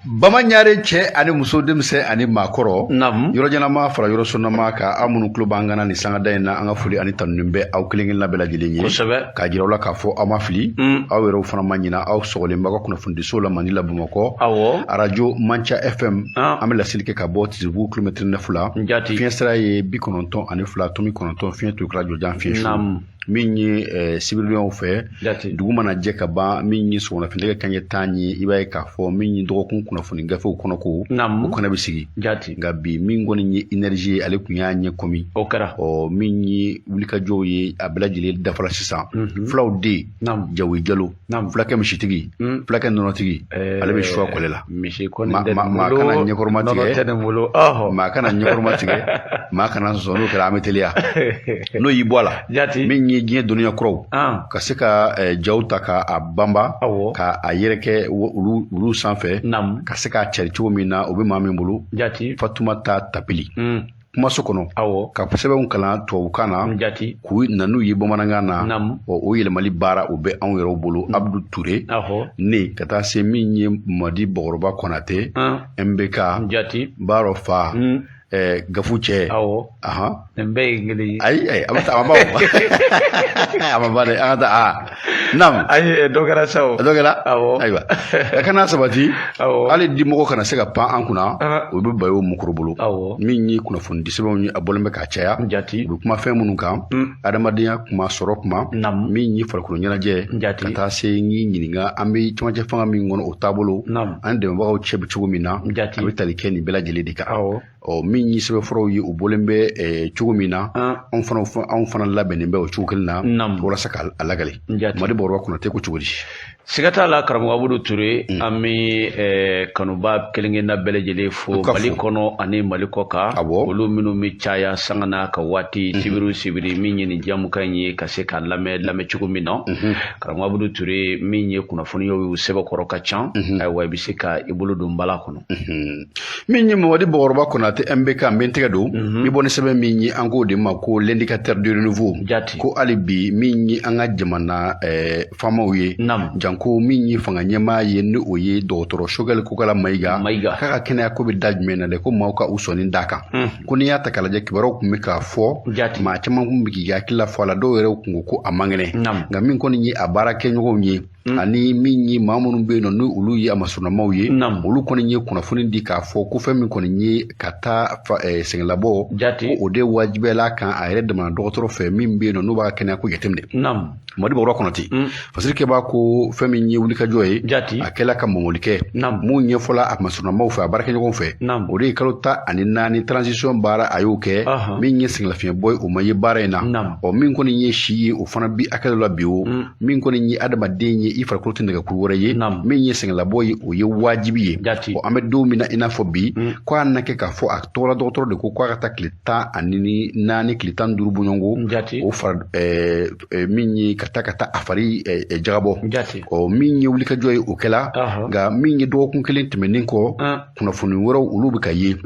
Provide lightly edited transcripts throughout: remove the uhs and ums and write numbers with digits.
Bama ɲare cɛ ani muso, denmisɛn ani maakɔrɔ, yɔrɔ ɲɛnama fara yɔrɔ sonnama ka aw minnu tulo b'an kana ni sangada in na, an ka foli ani tanuni bɛ aw kelen kelenna bɛɛ lajɛlen ye, k'a jira aw la k'a fɔ aw ma fili, aw yɛrɛw fana ma ɲina. Aw sɔgɔlen b'aw ka kunnafonidiso la Mandi la Bamakɔ, arajo Manca FM. An bɛ laseli kɛ ka bɔ Tizibugu kilomɛtiri 9 la. Fiɲɛ sira ye 92.9, fiɲɛ turukala jɔjan fiɲɛ su. Min ye sibiridonyaw fɛ, dugu mana jɛ ka ban, min ye sɔgɔmadafintigɛ kanɲɛ 10 ye, i b'a ye k'a fɔ min ye dɔgɔkun kunnafoni gafew kɔnɔ ko o kɔnɔ bɛ sigi. Nka bi, min kɔni ye énergie ye, ale tun y'a ɲɛ kɔmi. O kɛra. Ɔ, min ye wulikajɔw ye, a bɛɛ lajɛlen dafara sisan. Fulaw den, Jawoyi Jalo, fulakɛ misitigi, fulakɛ nɔnɔtigi, ale bɛ suwa kɔlɛ la. Misi kɔni tɛ maa kana ɲɛkɔrɔma tigɛ, maa kana ɲɛkɔrɔma tigɛ, maa kana sɔsɔ. N'o kɛra, an bɛ teliya n'o y'i bɔ a la. Min ye diɲɛ dɔnniya kuraw, ka se ka jaw ta ka a banba, ka a yɛrɛkɛ olu sanfɛ, ka se k'a cari cogo min na, o bɛ maa min bolo, Fatumata Tapili, kumaso kɔnɔ, ka sɛbɛnw kalan tubabukan na, k'u na n'u ye bamanankan na. O yɛlɛmali baara, o bɛ anw yɛrɛw bolo, Abudu Ture ne ka taa se min ye Madi Bɔgɔrɔba Kɔnatɛ, MBK Baarɔ fa, Gafu cɛ. Ahan. Nin bɛɛ ye kelen ye. Ayi ayi, a ma taa, a ma ban o, a ma ban dɛ. An ka taa. Aa, naam. Ayi, dɔ kɛra sa o. Dɔ kɛra. Awɔ. Ayiwa, a kana sabati. Hali dimɔgɔ kana se ka pan an kunna. O bɛ Bayo Mukoro bolo. Min ye kunnafoni di sɛbɛnw ye, a bɔlen bɛ k'a caya. U bɛ kuma fɛn minnu kan: adamadenya kuma, sɔrɔ kuma, min ye farikolo ɲɛnajɛ, ka taa se n y'i ɲininka an bɛ cɛmancɛ fanga min kɔnɔ, o taabolo, an dɛmɛbagaw cɛ bɛ cogo min na. A bɛ tali kɛ nin bɛɛ lajɛlen de kan. Ɔ, min ye sɛbɛnfuraw ye, u bɔlen bɛ cogo min na, anw fana labɛnnen bɛ o cogo kelen na walasa k'a lakale. Madi Bɔrɔba Kɔnɔtɛ ko cogo di? Siga t'a la, karamɔgɔ Abudu Ture, an bɛ kanuba kelen-kelenna bɛɛ lajɛlen fo Mali kɔnɔ ani Mali kɔ kan, olu minnu bɛ caya sanga n'a ka waati, sibiri o sibiri, min ye nin jamukan in ye, ka se k'a lamɛn lamɛn cogo min na. Karamɔgɔ Abudu Ture, min ye kunnafoniyaw ye, u sɛbɛkɔrɔ ka ca. Ayiwa, i bɛ se ka i bolo don bala kɔnɔ. Min ye Mamadi Bɔgɔrɔba Kɔnatɛ MBK, n bɛ n tɛgɛ don n bɛ bɔ ni sɛbɛn min ye, an k'o de ma ko L'Indicateur du Renouveau. Ko hali bi, min ye an ka jamana faamaw ye, janko min ye fanga ɲɛmaa ye, ni o ye dɔgɔtɔrɔ Sogɛli Kokala Mayiga, k'a ka kɛnɛya ko bɛ da jumɛn na dɛ? Ko maaw ka u sɔnni d'a kan. Ko n'i y'a ta k'a lajɛ, kibaruyaw tun bɛ k'a fɔ, maa caman tun bɛ k'i hakili fɔ a la, dɔw yɛrɛ tun ko ko a man kɛnɛ. Nka min kɔni ye a baarakɛɲɔgɔnw ye, ani min ye maa minnu bɛ yen nɔ, ni olu ye a masurunamaw ye, olu kɔni ye kunnafoni di k'a fɔ ko fɛn min kɔni ye ka taa sɛgɛnlabɔ, ko o de wajibiyala kan a yɛrɛ jamana dɔgɔtɔrɔ fɛ min bɛ yen nɔ, n'o b'a kɛnɛya ko jateminɛ. Madi Bɔgɔrɔba Kɔnɔtɛ, Fasiri kɛbaa ko fɛn min ye wulikajɔ ye, a kɛla ka mɔmɔli kɛ. Mun ɲɛfɔla a masurunamaw fɛ, a baarakɛɲɔgɔnw fɛ, o de ye kalo 14 transition baara, a y'o kɛ. Min ye sɛgɛnlafiɲɛbɔ ye, o ma ye baara in na. Ɔ, min kɔni ye si ye, o fana bi hakɛ dɔ la bi. O min kɔni ye adamaden ye, i farikolo tɛ nɛgɛkuru wɛrɛ ye. Min ye sɛgɛnlabɔ ye, o ye wajibi ye. Ɔ, an bɛ don min na i n'a fɔ bi, ko a na kɛ k'a fɔ a tɔgɔla dɔgɔtɔrɔ de ko k'a ka taa tile 14, tile 15 bɔɲɔgɔnko o fara min ye ka taa a fari jagabɔ. Ɔ, min ye wulikajɔ ye, o kɛla. Nka min ye dɔgɔkun kelen tɛmɛnen kɔ, kunnafoni wɛrɛw, olu bɛ ka ye,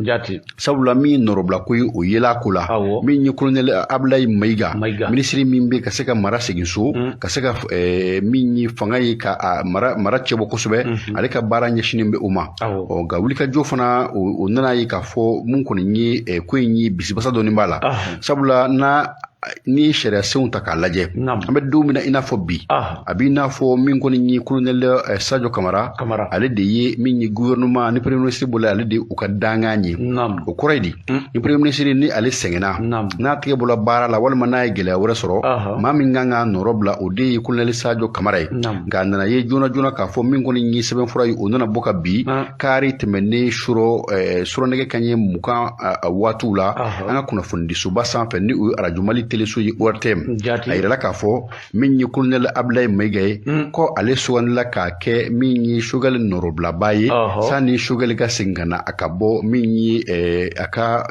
sabula min ye nɔrɔbila ko ye, o yela ko la. Min ye colonel Abulayi Mayiga, minisiri min bɛ ka se ka mara segin so, ka se ka min ye fanga ye, ka a mara cɛbɔ kosɛbɛ, ale ka baara ɲɛsinnen bɛ o ma. Ɔ, nka wulikajɔ fana, o nana ye k'a fɔ mun kɔni ye ko in ye, bisibasa dɔɔni b'a la, sabula n'a ni ye sariya senw ta k'a lajɛ, an bɛ don min na i n'a fɔ bi, a b'i n'a fɔ min kɔni ye colonel Sadio Kamara, ale de ye min ye gouvernement ni premier ministre bolo, ale de ye u ka dankan ye. O kɔrɔ ye di? Ni premier ministre ni ale sɛgɛnna, n'a tɛgɛ bɔra baara la, walima n'a ye gɛlɛya wɛrɛ sɔrɔ, maa min kan ka nɔrɔ bila, o de ye colonel Sadio Kamara ye. Nka a nana ye joona joona k'a fɔ min kɔni ye sɛbɛnfura ye, o nana bɔ ka bi kari tɛmɛnen surɔ nɛgɛ kanɲɛ 20 waatiw la, an ka kunnafonidisoba sanfɛ, ni o ye arajo Mali teleso ye, ORTM, a yirala k'a fɔ min ye colonel Abulayi Mayiga ye, ko ale sugandila k'a kɛ min ye Sogɛli nɔrɔbilaba ye, sanni Sogɛli ka segin ka na a ka bɔ min ye a ka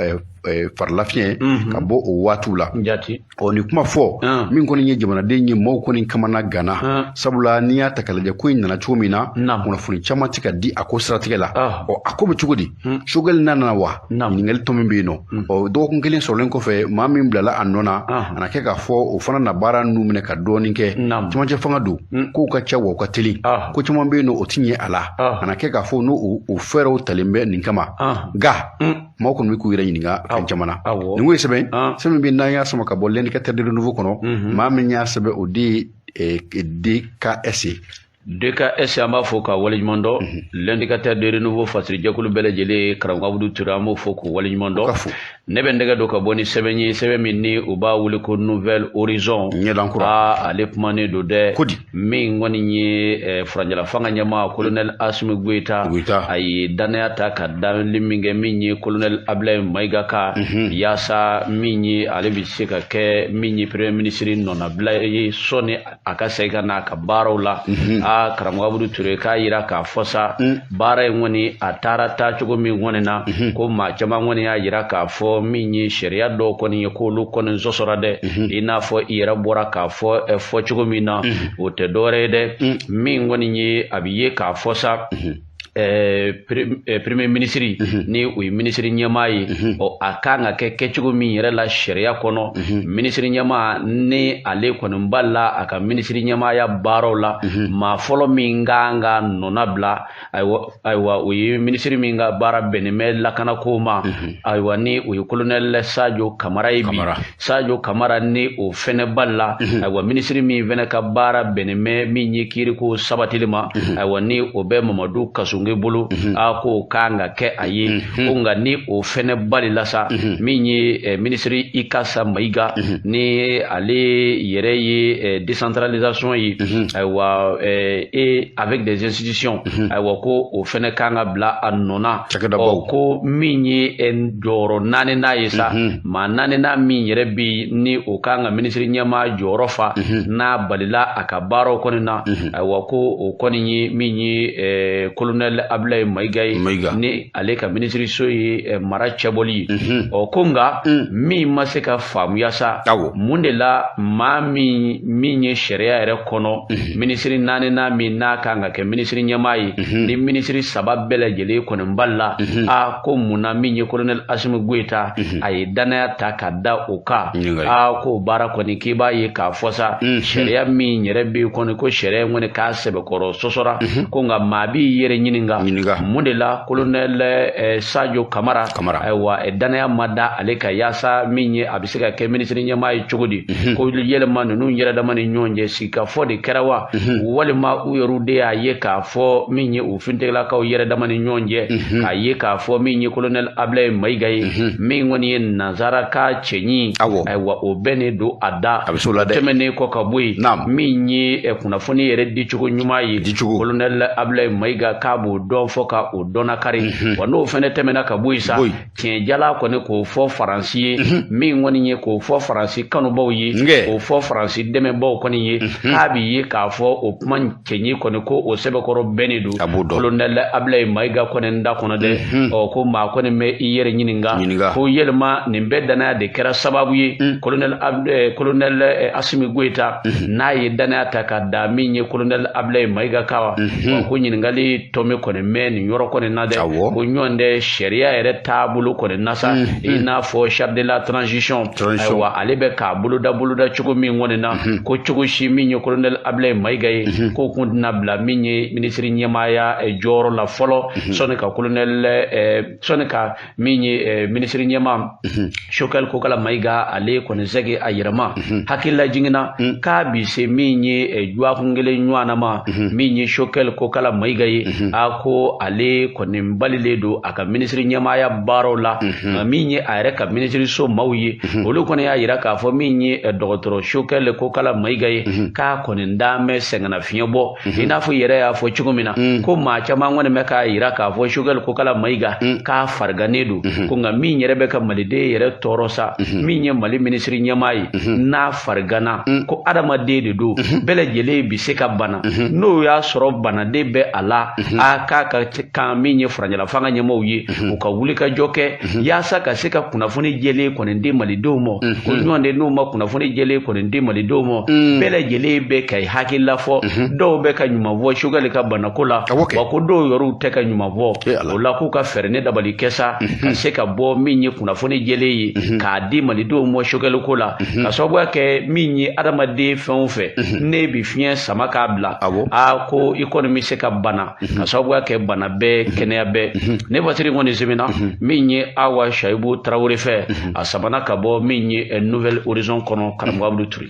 farilafiɲɛ ka bɔ o waatiw la. Ɔ, nin kuma fɔ min kɔni ye jamanaden ye, maaw kɔni kamana ganna, sabula n'i y'a ta k'a lajɛ, ko in nana cogo min na, kunnafoni caman tɛ ka di a ko siratigɛ la. Ɔ, a ko bɛ cogo di? Choguel nana wa? Ɲininkali tɔ min bɛ yen nɔ, ɔ, dɔgɔkun kelen sɔrɔlen kɔfɛ, maa min bilala a nɔ na, a na kɛ k'a fɔ o fana na baara ninnu minɛ ka dɔɔnin kɛ. Cɛmancɛ fanga don, kow ka ca wa u ka teli, ko caman bɛ yen nɔ, o ti ɲɛ a la. A na kɛ k'a fɔ n'o o fɛɛrɛw talen bɛ nin kama, nka maaw kɔni bɛ k'u yɛrɛ ɲininka fɛn caman na. Nin ko ye sɛbɛn sɛbɛn min n'an y'a sama ka bɔ L'Indicateur de Renouveau kɔnɔ, maa min y'a sɛbɛn, o de ye DKS ye. DKS, an b'a fɔ ka waleɲuman dɔn. L'Indicateur de Renouveau fasirijɛkulu bɛɛ lajɛlen, karamɔgɔ Abudu Ture, an b'o fɔ k'o waleɲuman dɔn. Ne bɛ n dɛgɛ don ka bɔ ni sɛbɛn ye, sɛbɛn min ni u b'a wele ko Nouvel Horizon. Ɲɛdankura. Aa, ale kumanen don dɛ. Kodi. Min kɔni ye furancɛla fanga ɲɛmaa colonel Assimi Goïta, a ye danaya ta ka dali min kɛ min ye colonel Ablaye Maïga kan, yaasa min ye ale bɛ se ka kɛ min ye premier ministre nɔnabila ye sɔnni a ka segin ka na a ka baaraw la. A karamɔgɔ Abudu Ture, k'a yira k'a fɔ sa, baara in kɔni a taara taacogo min kɔni na, ko maa caman kɔni y'a yira k'a fɔ min ye sariya dɔw kɔni ye, k'olu kɔni sɔsɔra dɛ. I n'a fɔ i yɛrɛ bɔra k'a fɔ fɔ cogo min na, o tɛ dɔwɛrɛ ye dɛ, min kɔni ye a bɛ ye k'a fɔ sa, premier ministre ni o ye minisiri ɲɛmaa ye, ɔ, a kan ka kɛ kɛcogo min yɛrɛ la sariya kɔnɔ, minisiri ɲɛmaa ni ale kɔni b'a la a ka minisiri ɲɛmaaya baaraw la, maa fɔlɔ min kan ka nɔna bila, ayiwa, o ye minisiri min ka baara bɛnnen bɛ lakanako ma, ayiwa, ni o ye colonel Sadio Kamara ye bi. Sadio Kamara ni o fɛnɛ b'a la, ayiwa, minisiri min fɛnɛ ka baara bɛnnen bɛ min ye kiiriko sabatili ma, ayiwa, ni o bɛ Mamadu Kassogué bolo, a k'o kan ka kɛ a ye. Ko nka ni o fɛnɛ balila sa, min ye minisiri Ikasa Mayiga, ni ale yɛrɛ ye décentralisation ye, ayiwa, et avec des institutions, ayiwa, ko o fɛnɛ kan ka bila a nɔ na. Ko min ye jɔyɔrɔ naaninan ye sa, maa naaninan min yɛrɛ bɛ ni o kan ka minisiri ɲɛmaa jɔyɔrɔ fa, n'a balila a ka baaraw kɔni na, ayiwa, ko o kɔni ye min ye colonel Ablaye Mayiga ye, ni ale ka minisiriso ye mara cɛbɔli ye. Ɔ, ko nka min ma se ka faamuya sa, mun de la maa min ye sariya yɛrɛ kɔnɔ minisiri naaninan min n'a kan ka kɛ minisiri ɲɛmaa ye, ni minisiri saba bɛɛ lajɛlen kɔni balila a ko mun na min ye colonel Assimi Goïta a ye danaya ta ka da o kan? A ko baara kɔni, k'i b'a ye k'a fɔ sa, sariya min yɛrɛ bɛ kɔni, ko sariya in kɔni k'a sɛbɛkɔrɔ sɔsɔra. Ko nka maa b'i yɛrɛ ɲininka, mun de la colonel Sadio Kamara, ayiwa, danaya ma da ale kan yaasa min ye a bɛ se ka kɛ minisiri ɲɛmaa ye cogo di? Ko yɛlɛma ninnu yɛrɛ dama ni ɲɔgɔn cɛ, sigikafɔ de kɛra wa, walima u yɛrɛ de y'a ye k'a fɔ min ye u fintigilakaw yɛrɛ dama ni ɲɔgɔn cɛ, k'a ye k'a fɔ min ye colonel Ablaye Mayiga ye, min kɔni ye nansara ka cɛɲi, ayiwa, o bɛɛ ne don a da. Tɛmɛnen kɔ ka bɔ yen, min ye kunnafoni yɛrɛ dicogo ɲuman ye, colonel Ablaye Mayiga k'a b'o dɔn fɔ ka o dɔnna kari wa. N'o fɛnɛ tɛmɛna ka bɔ yen sa, tiɲɛ jala kɔni k'o fɔ Faransi ye, min kɔni ye k'o fɔ Faransi kanubaw ye, k'o fɔ Faransi dɛmɛbaw kɔni ye, k'a b'i ye k'a fɔ o kuma cɛɲi kɔni, ko o sɛbɛkɔrɔ bɛnnen don colonel Ablaye Mayiga kɔni da kɔnɔ dɛ. Ɔ, ko maa kɔni bɛ i yɛrɛ ɲininka ko yɛlɛma nin bɛɛ danaya de kɛra sababu ye colonel Assimi Goïta n'a ye danaya ta ka da min ye colonel Ablaye Mayiga kan wa? Ko ɲininkali tɔ min kɔni mɛn nin yɔrɔ kɔni na dɛ, ko ɲɔgɔn tɛ sariya yɛrɛ taabolo kɔni na sa, i n'a fɔ charte de la transition, ayiwa, ale bɛ k'a boloda cogo min kɔni na, ko cogo si min ye colonel Ablaye Mayiga ye, ko kun tɛna bila min ye minisiri ɲɛmaaya jɔyɔrɔ la fɔlɔ sɔnni ka colonel sɔnni ka min ye minisiri ɲɛmaa Choguel Kokala Mayiga ale kɔni sɛgi a yɛrɛ ma. Hakilila jiginna k'a bi se min ye dɔgɔkun kelen ɲɔgɔnna ma, min ye Choguel Kokala Mayiga ye, a ko ale kɔni balilen don a ka minisiri ɲɛmaaya baaraw la. Min ye a yɛrɛ ka minisiriso maaw ye, olu kɔni y'a yira k'a fɔ min ye dɔgɔtɔrɔ Choguel Kokala Mayiga ye, k'a kɔni dan bɛ sɛgɛnna fiɲɛ bɔ, i n'a fɔ i yɛrɛ y'a fɔ cogo min na, ko maa caman kɔni bɛ k'a yira k'a fɔ Choguel Kokala Mayiga k'a farigannen don. Ko nka min yɛrɛ bɛ ka maliden yɛrɛ tɔɔrɔ sa, min ye Mali minisiri ɲɛmaa ye n'a farigana, ko adamaden de don, bɛɛ lajɛlen bɛ se ka bana, n'o y'a sɔrɔ banaden bɛ a la. A A k'a ka kan min ye furancɛla fanga ɲɛmaaw ye, u ka wulikajɔ kɛ yaasa ka se ka kunnafoni jɛlen kɔni di malidenw ma. Ko ɲɔgɔn de n'u ma kunnafoni jɛlen kɔni di malidenw ma, bɛɛ lajɛlen bɛ ka hakilila fɔ, dɔw bɛ ka ɲuman fɔ Choguel ka banako la, wa ko dɔw yɛrɛw tɛ ka ɲuman fɔ o la, k'u ka fɛɛrɛ ni dabali kɛ sa ka se ka bɔ min ye kunnafoni jɛlen ye k'a di malidenw ma Choguel ko la, ka sababuya kɛ min ye adamaden fɛn o fɛn ne bɛ fiɲɛ sama k'a bila, a ko i kɔni bɛ se ka bana, ka sababuya kɛ bana bɛɛ kɛnɛya bɛɛ. Ne fasiri kɔni sɛbɛnna min ye Awa Sayibu Tarawele fɛ, a samana ka bɔ min ye Nouvel Horizon kɔnɔ, karamɔgɔ Abudu Ture.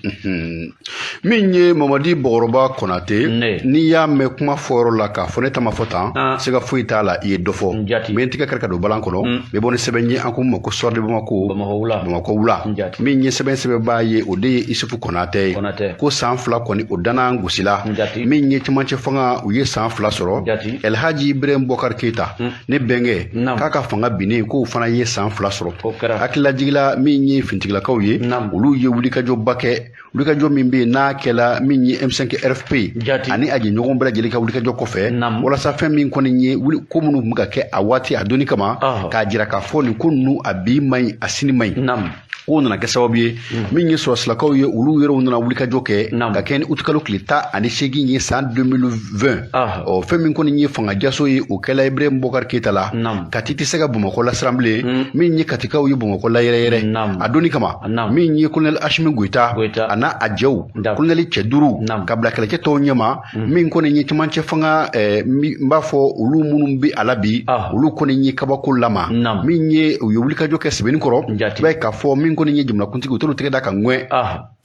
Min ye Mamadi Bɔgɔrɔba Konate, n'i y'a mɛn kuma fɔyɔrɔ la k'a fɔ ne ta ma fɔ tan, siga foyi t'a la, i ye dɔ fɔ. N bɛ n tigɛ kari ka don balan kɔnɔ, n bɛ bɔ ni sɛbɛn ye an ko ma ko Soir de Bamako, Bamakɔ wula. Min ye sɛbɛn sɛbɛnbaa ye, o de ye Isufu Konate ye. Ko san 2 kɔni o danna gosila. Min ye cɛmancɛ fanga, u ye san 2 sɔrɔ. Elhaji Ibrahim Bɔkari Keyita ne bɛnkɛ k'a ka fanga binnen, k'o fana ye san 2 sɔrɔ. Hakililajigila min ye fintigilakaw ye, olu ye wulikajɔba kɛ, wulikajɔ min bɛ yen n'a kɛla min ye M5 RFP ani a jɛɲɔgɔn bɛɛ lajɛlen ka wulikajɔ kɔfɛ, walasa fɛn min kɔni ye ko minnu tun bɛ ka kɛ a waati a donni kama, k'a jira k'a fɔ nin ko ninnu a bi man ɲi, a sini man ɲi. K'o nana kɛ sababu ye min ye sɔrɔsilakaw ye, olu yɛrɛw nana wulikajɔ kɛ ka kɛ ni utikalo tile 18 ye san 2020. Ɔ fɛn min kɔni ye fanga jaso ye, o kɛla Ibrahim Bɔkari Keyita la. Kati tɛ se ka Bamakɔ lasiran bilen. Min ye Katikaw ye Bamakɔ layɛrɛyɛrɛ a donni kama, min ye colonel Asimi Goyita a n'a a jɛw, colonel cɛ 5 ka bila kɛlɛcɛ tɔw ɲɛma, min kɔni ye cɛmancɛ fanga, n b'a fɔ olu minnu bɛ a la bi, olu kɔni ye kabako lama. Min ye u ye wulikajɔ kɛ Sebenikɔrɔ, i b'a ye k'a fɔ min kɔni ye jamanakuntigi, u t'olu tɛgɛ da ka ŋɛn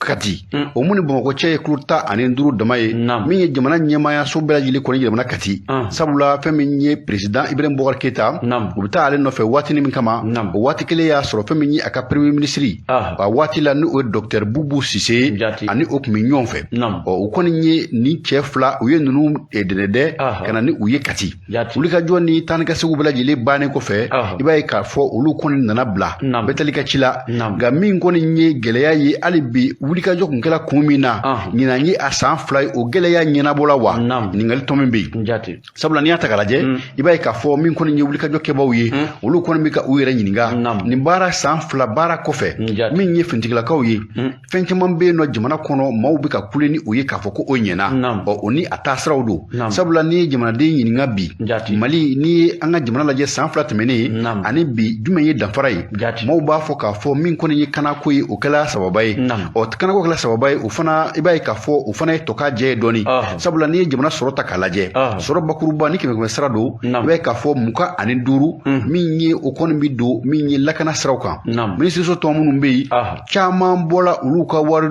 Kati. O mun ni Bamakɔ cɛ ye kilo 15 dama ye. Min ye jamana ɲɛmaayaso bɛɛ lajɛlen kɔni yɛlɛmana Kati, sabula fɛn min ye président Ibrahim Bɔkari Keyita, u bɛ taa ale nɔfɛ waatinin min kama, o waati kelen y'a sɔrɔ fɛn min ye a ka premier ministre a waati la, ni o ye docteur Bubu Sise, ani o tun bɛ ɲɔgɔn fɛ. Ɔ u kɔni ye nin cɛ 2, u ye ninnu dɛnɛdɛ ka na ni u ye Kati. Wulikajɔ ni taa ni ka seginw bɛɛ lajɛlen bannen kɔfɛ, i b'a ye k'a fɔ olu kɔni nana bila bɛɛ tali ka ci la. Nka min kɔni ye gɛlɛya ye hali bi, wulikajɔ kun kɛra kun min na, ɲinan ye a san 2 ye, o gɛlɛya ɲɛnabɔla wa? Ɲininkali tɔ min bɛ yen, sabula n'i y'a ta k'a lajɛ, i b'a ye k'a fɔ min kɔni ye wulikajɔ kɛbaaw ye, olu kɔni bɛ ka u yɛrɛ ɲininka nin baara san 2 baara kɔfɛ. Min ye fintigilakaw ye, fɛn caman bɛ yen nɔ jamana kɔnɔ, maaw bɛ ka kule ni o ye k'a fɔ ko o ɲɛna. Ɔ o ni a taasiraw don, sabula n'i ye jamanaden ɲininka bi, Mali, n'i ye an ka jamana lajɛ san 2 tɛmɛnen ani bi, jumɛn ye danfara ye? Maaw b'a fɔ k'a fɔ min kɔni ye kanako ye, o kɛla sababa ye. Ɔ kanako kɛla sababa ye, o fana i b'a ye k'a fɔ o fana ye tɔ ka jɛ ye dɔɔni, sabula n'i ye jamana sɔrɔ ta k'a lajɛ, sɔrɔ bakuruba ni 100 sira don, i b'a ye k'a fɔ 25 min ye o kɔni bɛ don min ye lakana siraw kan. Minisiriso tɔ minnu bɛ yen, caman bɔla olu ka wari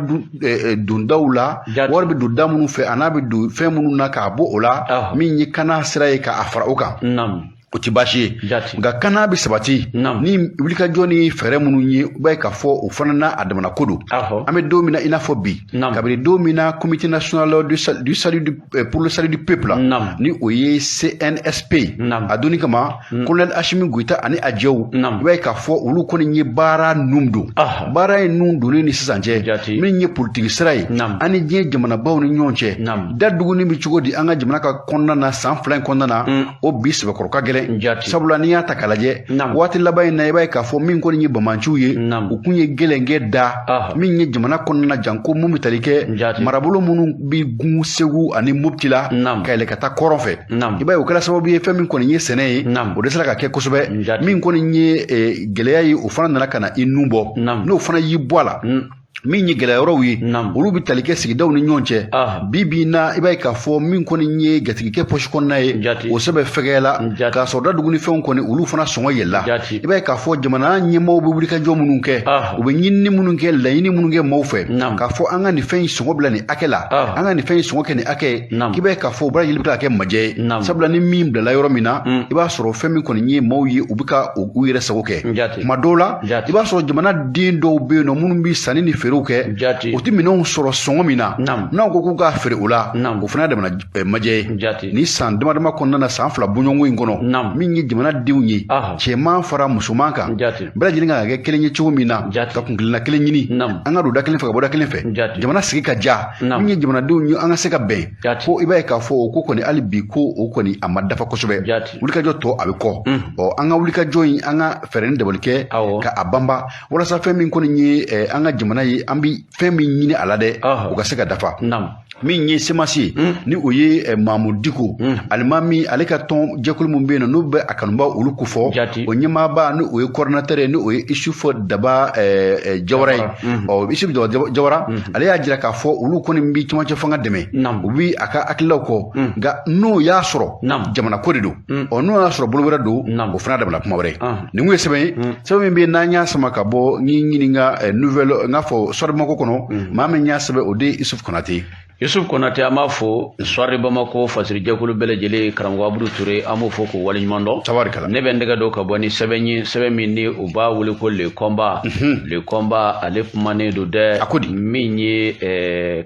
dondaw la, wari bɛ don da minnu fɛ, a n'a bɛ don fɛn minnu na k'a bɔ o la, min ye kana sira ye k'a fara o kan, o ti baasi ye. Nka kana bɛ sabati ni wulikajɔ ni fɛɛrɛ minnu ye, i b'a ye k'a fɔ o fana n'a a damana ko don. An bɛ don min na i n'a fɔ bi, kabini don min na comité national du salut pour le salut du peuple, ni o ye CNSP, a donni kama colonel Asimi Goyita ani a jɛw, i b'a ye k'a fɔ olu kɔni ye baara nun don. Baara in nun donnen ni sisan cɛ, min ye politiki sira ye an ni diɲɛ jamanabaw ni ɲɔgɔn cɛ, da duguni bɛ cogo di an ka jamana ka kɔnɔna na san 2 in kɔnɔna na, o bi sɛbɛkɔrɔ ka gɛlɛn. Sabula n'i y'a ta k'a lajɛ waati laban in na, i b'a ye k'a fɔ min kɔni ye bamanciw ye, u kun ye gɛlɛnkɛ da min ye jamana kɔnɔna na, janko mun bɛ tali kɛ marabolo minnu bɛ gun Segu ani Mopti la ka yɛlɛ ka taa kɔrɔn fɛ. I b'a ye o kɛra sababu ye fɛn min kɔni ye sɛnɛ ye, o dɛsɛra ka kɛ kosɛbɛ. Min kɔni ye gɛlɛya ye, o fana nana ka na i nun bɔ. N'o fana y'i bɔ a la, min ye gɛlɛya yɔrɔw ye, olu bɛ tali kɛ sigidaw ni ɲɔgɔn cɛ. Bi bi in na, i b'a ye k'a fɔ min kɔni ye jatigikɛ pɔsi kɔnɔna ye, o sɛbɛn fɛgɛyala k'a sɔrɔ da dugunifɛnw kɔni olu fana sɔngɔ yɛlɛla. I b'a ye k'a fɔ jamana ɲɛmaaw bɛ wulikajɔ minnu kɛ, u bɛ ɲinini minnu kɛ, laɲini minnu kɛ maaw fɛ, k'a fɔ an ka nin fɛn in sɔngɔ bila nin hakɛ la, an ka nin fɛn in sɔngɔ kɛ nin hakɛ ye, k'i b'a ye k'a fɔ o bɛɛ lajɛlen bɛ tila ka kɛ majɛ ye. Sabula ni min bilala yɔrɔ min na, i b'a sɔrɔ fɛn min kɔni ye maaw ye, u bɛ ka u yɛrɛ sago kɛ. Tuma dɔw la, i b'a sɔrɔ jamana den dɔw bɛ yen nɔ minnu bɛ sanni ni feere feerew kɛ, u tɛ minɛnw sɔrɔ sɔngɔ min na, n'aw ko k'u k'a feere o la, o fana damana majɛ ye. Ni san dama dama kɔnɔna na, san 2 bɔɲɔgɔnko in kɔnɔ, min ye jamanadenw ye, cɛman fara musoman kan, bɛɛ lajɛlen kan ka kɛ kelen ye cogo min na, ka kuntilenna kelen ɲini, an ka don da kelen fɛ ka bɔ da kelen fɛ, jamana sigi ka diya, min ye jamanadenw ye, an ka se ka bɛn. Ko i b'a ye k'a fɔ o ko kɔni hali bi ko o kɔni a ma dafa kosɛbɛ. Wulikajɔ tɔ a bɛ kɔ. Ɔ, an ka wulikajɔ in, an ka fɛɛrɛ ni dabali kɛ ka a banba, walasa fɛn min kɔni ye an ka jamana ye, an bi fɛn min ɲini a la dɛ, o ka se ka dafa. Min ye CMAS ye, ni o ye Mamudu Diko alimami, ale ka tɔn jɛkulu min bɛ yen nɔ, n'o bɛ a kanubaw olu kofɔ, o ɲɛmaaba, ni o ye coordinateur ye, ni o ye Isufu Daba Jawara ye. Ɔ, Isufu Daba Jawara, ale y'a jira k'a fɔ olu kɔni bɛ cɛmancɛ fanga dɛmɛ, u bɛ a ka hakililaw kɔ, nka n'o y'a sɔrɔ jamana ko de don, ɔ, n'o y'a sɔrɔ bolo wɛrɛ don, o fana damana kuma wɛrɛ. Nin kun ye sɛbɛn ye, sɛbɛn min bɛ yen n'an y'a sama ka bɔ ni ɲininka nouvelle n k'a fɔ Soir Bamako kɔnɔ. Maa min y'a sɛbɛn, o de ye Isufu Konate. Yusuf Konate, an b'a fo. Soir Bamako fasirijɛkulu bɛɛ lajɛlen, karamɔgɔ Abudu Ture, an b'o fo k'o waleɲuman dɔn. Tabarikala. Ne bɛ n tɛgɛ don ka bɔ ni sɛbɛn ye, sɛbɛn min ni u b'a wele ko Le Combat. Le Combat, ale kumanen don dɛ. A ko di? Min ye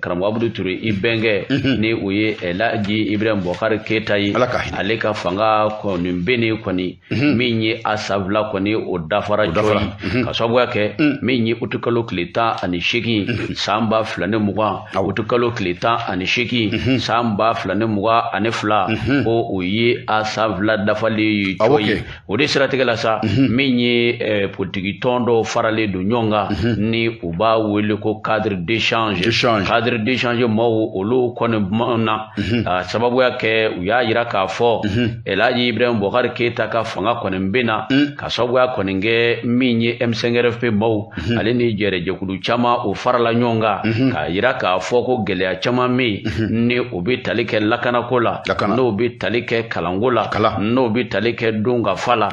karamɔgɔ Abudu Ture, i bɛnkɛ, ni o ye Elhaji Ibrahim Bɔkari Keyita ye, Ala ka hinɛ. Ale ka fanga kɔni bɛ kɔni, min ye a san 2 kɔni, o dafara cɔyi, ka sababuya kɛ min ye utukalo tile 18 san 2020, utukalo tile 18 san 2022, ko o ye a san 2 dafalen ye cɔyi. O de siratigɛ la sa, min ye politiki tɔn dɔw faralen don ɲɔgɔn kan, ni u b'a wele ko cadre d'échange. Cadre d'échange maaw, olu kɔni na ka sababuya kɛ, u y'a yira k'a fɔ Elhaji Ibrahim Bɔkari Keyita ka fanga kɔni bɛ na, ka sababuya kɔni kɛ min ye M5RFP maaw, ale ni jɛrɛjɛkulu caman, o farala ɲɔgɔn kan k'a yira k'a fɔ ko gɛlɛya caman bɛ yen, ni o bɛ tali kɛ lakanako la, n'o bɛ tali kɛ kalanko la, n'o bɛ tali kɛ dunkafa la,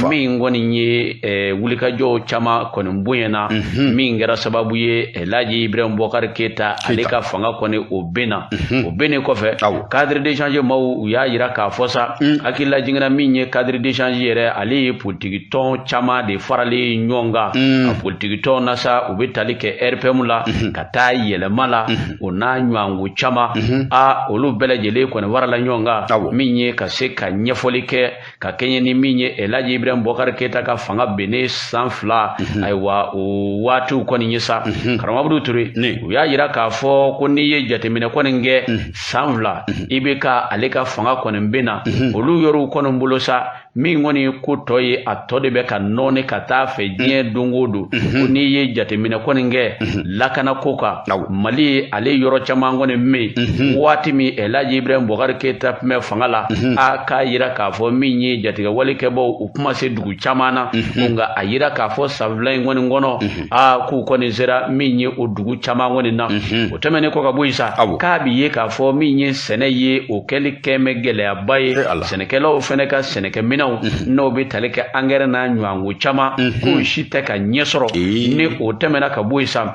min kɔni ye wulikajɔw caman kɔni bonyana, min kɛra sababu ye Elhaji Ibrahim Bɔkari Keyita, ale ka fanga kɔni o benna. O bennen kɔfɛ, cadre d'échange maaw, u y'a yira k'a fɔ sa, hakilila jiginna min ye cadre d'échange yɛrɛ, ale ye politiki tɔn caman de faralen ɲɔgɔn kan. A politiki tɔn na sa, u bɛ tali kɛ RPM la ka taa yɛlɛma la, o n'a ɲɔgɔnko caman, a olu bɛɛ lajɛlen kɔni warala ɲɔgɔn kan, min ye ka se ka ɲɛfɔli kɛ ka kɛɲɛ ni min ye Elhaji Ibrahim Bɔkari Keyita ka fanga bennen san 2. Ayiwa, o waatiw kɔni ye sa, karamɔgɔ Abudu Ture, u y'a yira k'a fɔ ko n'i ye jateminɛ kɔni kɛ san 2, i bɛ ka ale ka fanga kɔni benna, olu yɔrɔw kɔni bolo sa, min kɔni ko tɔ ye, a tɔ de bɛ ka nɔɔni ka taa fɛ diɲɛ don o don. Ko n'i ye jateminɛ kɔni kɛ lakanako kan, Mali ale yɔrɔ caman kɔni bɛ yen, waati min Elhaji Ibrahim Bɔkari Keyita tun bɛ fanga la, a k'a yira k'a fɔ min ye jatigɛwale kɛbaw, u kuma se dugu caman na, nka a yira k'a fɔ san 2 in kɔni kɔnɔ, a k'u kɔni sera min ye o dugu caman kɔni na. O tɛmɛnen kɔ ka bɔ yen sa, k'a bi ye k'a fɔ min ye sɛnɛ ye, o kɛli kɛ mɛ gɛlɛyaba ye sɛnɛkɛlaw fɛnɛ ka sɛnɛkɛminɛnw, n'o bɛ tali kɛ angɛrɛ n'a ɲɔgɔnko caman, k'o si tɛ ka ɲɛ sɔrɔ. Ni o tɛmɛna ka bɔ yen sa,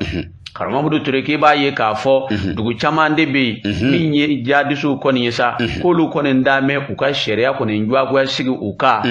karamɔgɔ Abudu Ture, k'i b'a ye k'a fɔ dugu caman de bɛ yen, min ye jihadisiw kɔni ye sa, k'olu kɔni damɛ u ka sariya kɔni diyagoya sigi u kan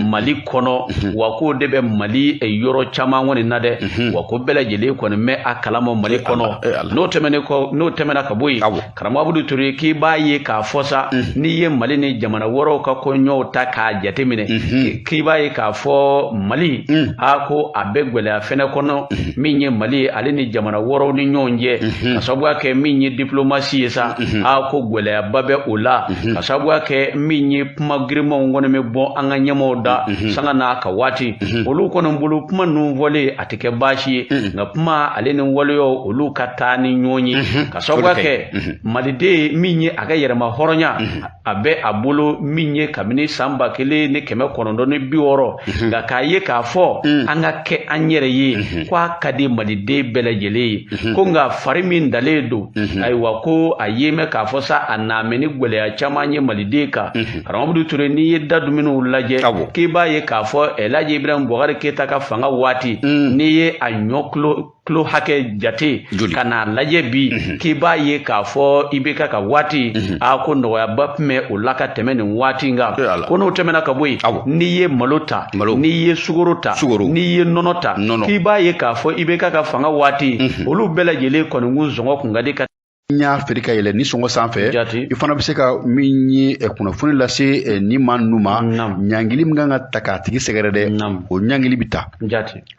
Mali kɔnɔ, wa k'o de bɛ Mali yɔrɔ caman kɔni na dɛ, wa ko bɛɛ lajɛlen kɔni mɛ a kalama Mali kɔnɔ. N'o tɛmɛnen kɔ, n'o tɛmɛna ka bɔ yen, karamɔgɔ Abudu Ture, k'i b'a ye k'a fɔ sa, n'i ye Mali ni jamana wɛrɛw ka koɲɛw ta k'a jateminɛ, k'i b'a ye k'a fɔ Mali, a ko a bɛ gɛlɛya fɛnɛ kɔnɔ, min ye Mali ale ni jamana wɛrɛw ni ɲɔgɔn cɛ, ka sababuya kɛ min ye diplomasi ye sa, a ko gɛlɛyaba bɛ o la, ka sababuya kɛ min ye kuma girimanw kɔni bɛ bɔ an ka ɲɛmaaw da sanga n'a ka waati, olu kɔni bolo kuma ninnu fɔlen a tɛ kɛ baasi ye, nka kuma ale ni waleyaw, olu ka taa ni ɲɔgɔn ye, ka sababuya kɛ maliden min ye a ka yɛrɛma hɔrɔnya a bɛ a bolo min ye kabini san 1960, nka k'a ye k'a fɔ an ka kɛ an yɛrɛ ye, ko a ka di maliden bɛɛ lajɛlen ye, ko nka fari min dalen don, ayiwa, ko a ye mɛn k'a fɔ sa, a naamɛ ni gɛlɛya caman ye maliden kan. Karamɔgɔ Abudu Ture, n'i ye da dumuniw lajɛ, k'i b'a ye k'a fɔ Elhaji Ibrahim Bɔkari Keyita ka fanga waati, n'i ye a ɲɔ kilo kilo hakɛ jate ka n'a lajɛ bi, k'i b'a ye k'a fɔ IBK ka waati, a ko nɔgɔyaba tun bɛ o la ka tɛmɛ nin waati in kan. Ko n'o tɛmɛna ka bɔ yen, n'i ye malo ta, n'i ye sukoro ta, n'i ye nɔnɔ ta, k'i b'a ye k'a fɔ IBK ka fanga waati, olu bɛɛ lajɛlen kɔni kun sɔngɔ kun ka di ka y'a feere ka yɛlɛ ni sɔngɔ sanfɛ. I fana bɛ se ka min ye kunnafoni lase ni maa ninnu ma, ɲangili min kan ka ta k'a tigi sɛgɛrɛ dɛ, o ɲangili bɛ ta.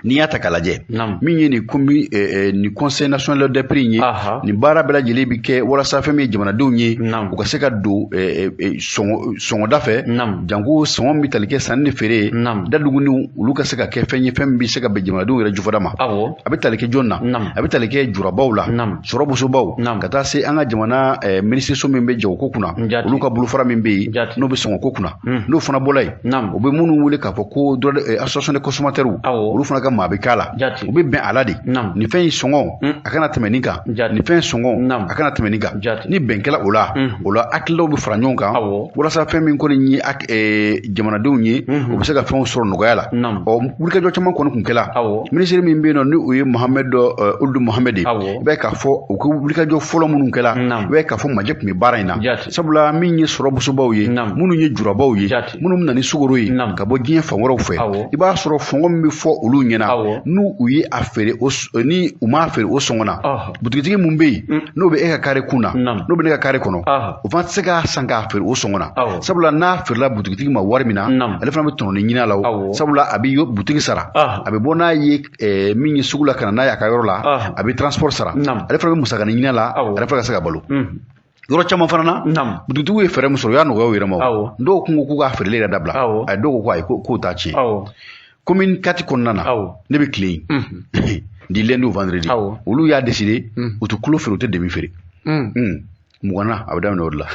N'i y'a ta k'a lajɛ, min ye nin komi nin Conseil national des prix ye, nin baara bɛɛ lajɛlen bɛ kɛ walasa fɛn min ye jamanadenw ye, u ka se ka don sɔngɔda fɛ, janko sɔngɔ min bɛ tali kɛ sanni ni feere ye, daduguniw olu ka se ka kɛ fɛn ye, fɛn min bɛ se ka bɛn jamanadenw yɛrɛ jufada ma. A bɛ tali kɛ jɔn na? A bɛ tali kɛ jurabaw la, sɔrɔbosobaw, ka taa se an ka jamana minisiriso min bɛ jagoko kunna, olu ka bolofara min bɛ yen n'o bɛ sɔngɔko kunna. N'o fana bɔra yen, u bɛ minnu wele k'a fɔ ko association des consommateurs, olu fana ka maa bɛ k'a la, u bɛ bɛn a la de. Nin fɛn in sɔngɔ a kana tɛmɛ nin kan, nin fɛn sɔngɔ a kana tɛmɛ nin kan. Ni bɛn kɛla o la, o la hakililaw bɛ fara ɲɔgɔn kan walasa fɛn min kɔni ye jamanadenw ye, u bɛ se ka fɛnw sɔrɔ nɔgɔya la. Ɔ, wulikajɔ caman kɔni kun kɛla. Minisiri min bɛ yen nɔ, ni o ye Mohamed Ould Mohamed ye, i b'a ye k'a fɔ u ka wulikajɔ fɔlɔ minnu kɛla, i b'a ye k'a fɔ majɛ tun bɛ baara in na, sabula min ye sɔrɔbosobaw ye, minnu ye jurabaw ye, minnu bɛ na ni sukaro ye ka bɔ diɲɛ fan wɛrɛw fɛ, i b'a sɔrɔ sɔngɔ min bɛ fɔ olu ɲɛna, n'u u ye a feere, ni u m'a feere o sɔngɔ na, butigitigi mun bɛ yen n'o bɛ e ka kare kun na, n'o bɛ ne ka kare kɔnɔ, o fana tɛ se k'a san k'a feere o sɔngɔ na, sabula n'a feerela butigitigi ma wari min na, ale fana bɛ tɔnɔni ɲini a la, sabula a bɛ butigi sara, a bɛ bɔ n'a ye min ye sugu la ka na n'a ye a ka yɔrɔ la, a bɛ transport sara, ale fana bɛ musakanin ɲini a la, ale fana ka se ka balo. Yɔrɔ caman fana na, butigitigiw ye fɛɛrɛ min sɔrɔ, u y'a nɔgɔya u yɛrɛ ma. Dɔw kun ko k'u k'a feereli yɛrɛ dabila, a dɔw ko ko ayi, k'o t'a tiɲɛ. Commune 4 kɔnɔna na, ne bɛ tilen yen du lundi au vendredi, olu y'a décidé u tɛ kilo feere, u tɛ demi feere. 20 na, a bɛ daminɛ o de la.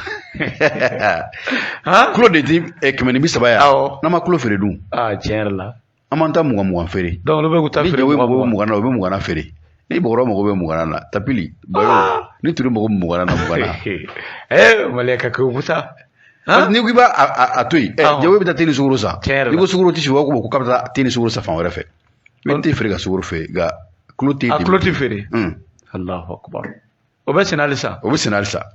Kilo de ti 130 yan, n'an ma kilo feere dun? Tiɲɛ yɛrɛ la, an b'an ta 20 20 feere. Donc olu bɛ k'u ta feere. Ni jago mago bɛ 20 na, u bɛ 20 na feere. Ni bɔgɔrɔ mago bɛ 20 na, tapili bayo, ni turu mago bɛ 20 na, 20 na. Maliyɛn ka kɛ wusa. N'i ko k'i b'a a to yen, jago bɛ taa te ni sukaro san. N'i ko sukaro tɛ si, u b'a fɔ ko k'a bɛ taa te ni sukaro san fan wɛrɛ fɛ. I bɛ te feere ka sukaro feere, nka kilo te. A kilo tɛ feere. Alahu akubar. O bɛ senna halisa. O bɛ senna halisa.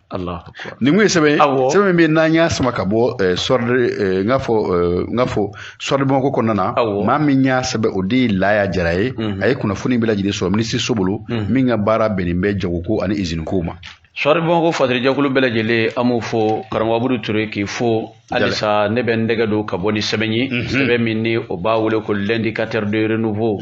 Nin kun ye sɛbɛn ye, sɛbɛn min bɛ n'an y'a sama ka bɔ Soir, n k'a fɔ n k'a fɔ Soir de Bamako kɔnɔna na. Maa min y'a sɛbɛn, o de ye Laya Jara ye. A ye kunnafoni bɛɛ lajɛlen sɔrɔ minisiriso bolo, min ka baara bɛnnen bɛ jagoko ani iziniko ma. Soir de Bamako fatirijɛkulu bɛɛ lajɛlen, an b'u fo. Karamɔgɔ Abudu Ture k'i fo halisa. Ne bɛ n dɛgɛ don ka bɔ ni sɛbɛn ye, sɛbɛn min ni o b'a wele ko L'indicateur de renouveau.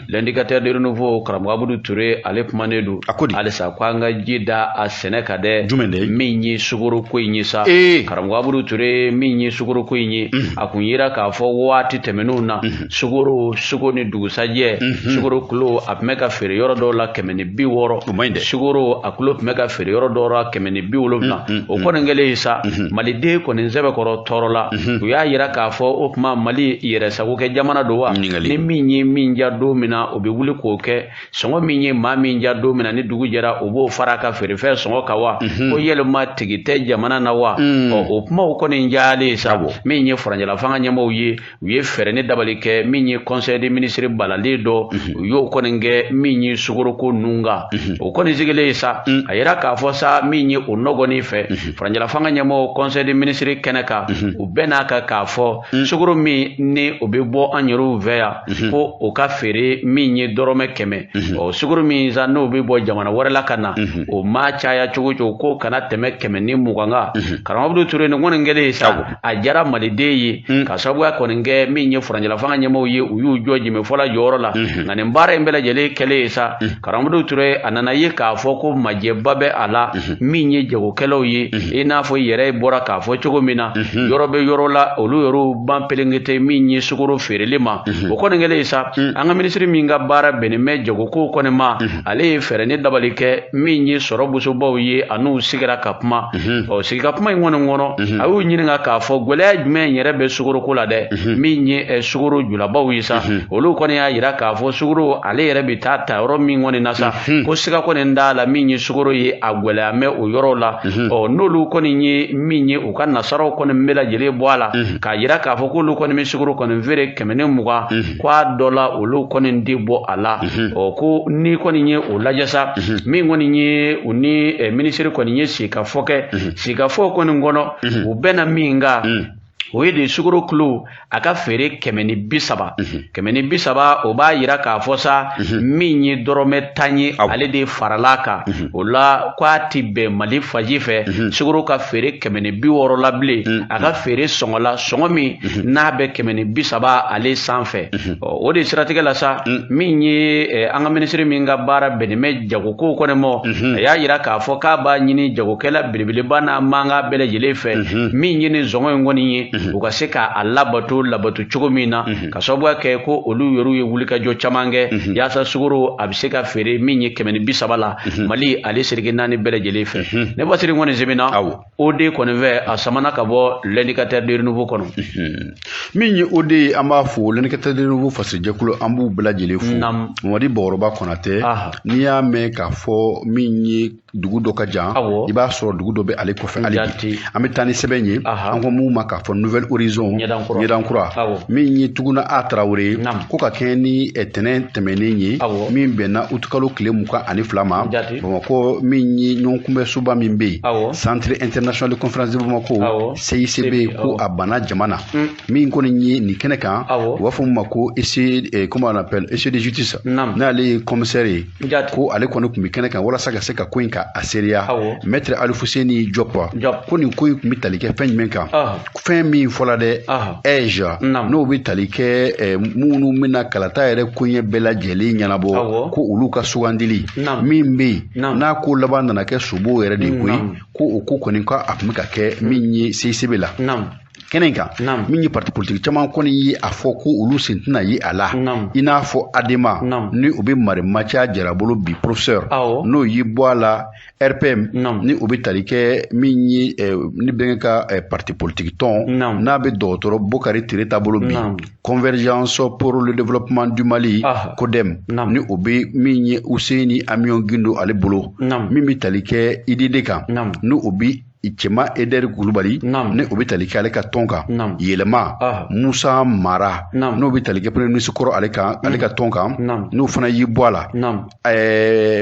L'indicateur de renouveau, karamɔgɔ Abudu Ture, ale kumanen don halisa ko an ka ji da a sɛnɛ ka dɛ. Min ye sukaro ko in ye sa, karamɔgɔ Abudu Ture, min ye sukaro ko in ye, a kun yira k'a fɔ waati tɛmɛnenw na, sukaro sugo ni dugusajɛ, sukaro kilo a tun bɛ ka feere yɔrɔ dɔw la 160, sukaro a kilo tun bɛ ka feere yɔrɔ dɔw la 170. O kɔni kɛlen ye sa, maliden kɔni sɛbɛkɔrɔ tɔɔrɔ la. U y'a yira k'a fɔ o tuma Mali yɛrɛ sago kɛ jamana don wa? Ni min ye min ja don min na, o bɛ wuli k'o kɛ. Sɔngɔ min ye maa min ja don min na, ni dugu jɛra, o b'o fara a ka feerefɛn sɔngɔ kan wa? Ko yɛlɛma tigi tɛ jamana na wa? Ɔ, o kumaw kɔni jalen sa, min ye furancɛla fanga ɲɛmaaw ye, u ye fɛɛrɛ ni dabali kɛ. Min ye conseil des ministres balalen dɔ, u y'o kɔni kɛ min ye sukoroko nun kan. O kɔni sigilen ye sa, a yira k'a fɔ sa, min ye o nɔgɔnin fɛ, furancɛla fanga ɲɛmɔgɔw conseil des ministres kɛnɛ kan, u bɛɛ n'a kan k'a fɔ sukoro min ni o bɛ bɔ an yɛrɛw fɛ yan, ko o ka feere min ye dɔrɔmɛ 100. Ɔ, sukoro min sa n'o bɛ bɔ jamana wɛrɛ la ka na, o maa caya cogo cogo, k'o kana tɛmɛ 120 kan. Karamɔgɔ Abudu Ture, nin kɔni kɛlen ye sa, a diyara maliden ye, ka sababuya kɔni kɛ min ye furancɛla fanga ɲɛmaaw ye, u y'u jɔ jɛmɛfɔla jɔyɔrɔ la. Nka nin baara in bɛɛ lajɛlen kɛlen ye sa, karamɔgɔ Abudu Ture, a nana ye k'a fɔ ko majɛba bɛ a la. Min ye jagokɛlaw ye, i n'a fɔ i yɛrɛ bɔra k'a fɔ cogo min na, yɔrɔ bɛ yɔrɔ la, olu yɛrɛw ban pelenkete min ye sukaro feereli ma. O kɔni kɛlen ye sa, an ka minisiri min ka baara bɛnnen bɛ jagoko kɔni ma, ale ye fɛɛrɛ ni dabali kɛ. Min ye sɔrɔ bosobaw ye, a n'u sigira ka kuma. Ɔ, sigi ka kuma in kɔni kɔnɔ, a y'u ɲininka k'a fɔ gɛlɛya jumɛn yɛrɛ bɛ sukoroko la dɛ. Min ye sukoro julabaw ye sa, olu kɔni y'a yira k'a fɔ sukoro ale yɛrɛ bɛ taa ta yɔrɔ min kɔni na sa, ko siga kɔni t'a la, min ye sukoro ye, a gɛlɛya mɛ o yɔrɔ la. Ɔ, n'olu kɔni ye min ye u ka nasaraw kɔni bɛɛ lajɛlen bɔ a la k'a jira k'a fɔ k'olu kɔni bɛ sukaro kɔni feere 120, k'a dɔ la olu kɔni tɛ bɔ a la. Ɔ ko n'i kɔni ye o lajɛ sa, min kɔni ye u ni minisiri kɔni ye sigikafɔ kɛ, sigikafɔ kɔni kɔnɔ u bɛnna min kan, o ye de sukaro kilo a ka feere 130. 130, o b'a yira k'a fɔ sa, min ye dɔrɔmɛ 10 ye, ale de farala kan o la, k'a ti bɛn Mali faji fɛ sukaro ka feere 160 la bilen, a ka feere sɔngɔ la, sɔngɔ min n'a bɛ 130 ale sanfɛ. O de siratigɛ la sa, min ye an ka minisiri min ka baara bɛnnen bɛ jagokow kɔni ma, a y'a yira k'a fɔ k'a b'a ɲini jagokɛla belebeleba n'a mankan bɛɛ lajɛlen fɛ, min ye nin sɔngɔ in kɔni ye, u ka se k'a labato labato cogo min na, ka sababuya kɛ ko olu yɛrɛw ye wulikajɔ caman kɛ yaasa sukaro a bɛ se ka feere min ye 130 la Mali ale seleke naani bɛɛ lajɛlen fɛ. Ne Basiri kɔni sɛbɛnna OD kɔni fɛ, a samana ka bɔ L'Indicateur du Renouveau kɔnɔ. Min ye OD ye, an b'a fo, L'Indicateur du Renouveau fasojɛkulu, an b'u bɛɛ lajɛlen fo. Mamadi Bakɔrɔba Konatɛ, n'i y'a mɛn k'a fɔ min ye dugu dɔ ka jan, i b'a sɔrɔ dugu dɔ bɛ ale kɔfɛ hali bi. An bɛ taa ni sɛbɛn ye, an ko mun ma k'a fɔ Nouvel Horizon, Ɲɛdankura, min ye Tuguna A Tarawele ko ka kɛɲɛ ni tɛnɛn tɛmɛnen ye, min bɛnna utukalo tile 22 ma, Bamakɔ, min ye ɲɔgɔnkunbɛnsoba min bɛ yen, Centre international de conférence de Bamako, CICB, ko a banna jama na. Min kɔni ye nin kɛnɛ kan, u b'a fɔ mun ma ko huissier, comment on appelle, huissier de justice, n'ale ye commissaire ye, ko ale kɔni tun bɛ kɛnɛ kan walasa ka se ka ko in ka a seereya, maître Alifuseni Diop, ko nin ko in tun bɛ tali kɛ fɛn jumɛn kan? Fɛn min fɔla dɛ, AIGE, n'o bɛ tali kɛ minnu bɛna kalata yɛrɛ koɲɛ bɛɛ lajɛlen ɲɛnabɔ, ko olu ka sugandili min bɛ yen, n'a ko laban nana kɛ sobo yɛrɛ de ye koyi, ko o ko kɔni k'a tun bɛ ka kɛ min ye CICB la. Kɛnɛ kan, min ye parti politique caman kɔni ye a fɔ ko olu sen tɛna ye a la, i n'a fɔ ADEMA, ni o bɛ Mari Matia Jara bolo bi, professeur, n'o y'i bɔ a la, RPM, ni o bɛ tali kɛ min ye ni bɛnkɛ ka parti politique tɔn, n'a bɛ dɔgɔtɔrɔ Bokari Ture ta bolo bi, Convergence pour le développement du Mali, CODEM, ni o bɛ min ye Useyini Amion Gindo ale bolo, min bɛ tali kɛ IDD kan, ni o bɛ Cɛma Eder Kulubali, ni o bɛ tali kɛ ale ka tɔn kan, Yɛlɛma Musa Mara, n'o bɛ tali kɛ premier ministre kɔrɔ ale kan, ale ka tɔn kan, n'o fana y'i bɔ a la,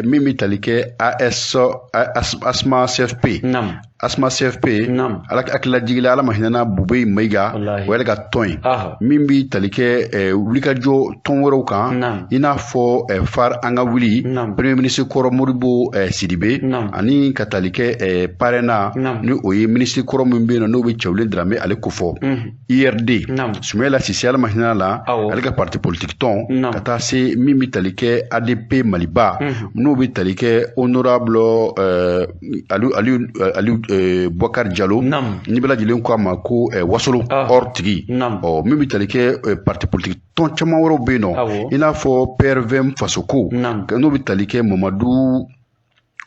min bɛ tali kɛ AS Asma CFP, Asma CFP, ala hakililajigila, ala ma hinɛna Bubey Mayiga, o y'ale ka tɔn ye, min bɛ tali kɛ wulikajɔ tɔn wɛrɛw kan, i n'a fɔ FAR an ka wuli, premier ministre kɔrɔ Modibo Sidibe, ani ka tali kɛ PARENA, ni o ye ministre kɔrɔ min bɛ yen nɔ, n'o bɛ Cɛwlen Dramé ale kofɔ, IRD, Sumayila Sise, ala ma hinɛ la, ale ka parti politique tɔn, ka taa se min bɛ tali kɛ ADP Maliba, n'o bɛ tali kɛ honorable Aliou Boubacar Diallo, ni bɛɛ lajɛlen ko a ma ko Wasolo or tigi. Ɔ min bɛ tali kɛ parti politique tɔn caman wɛrɛw bɛ yen nɔ, i n'a fɔ PRVM Fasoko, n'o bɛ tali kɛ Mamadu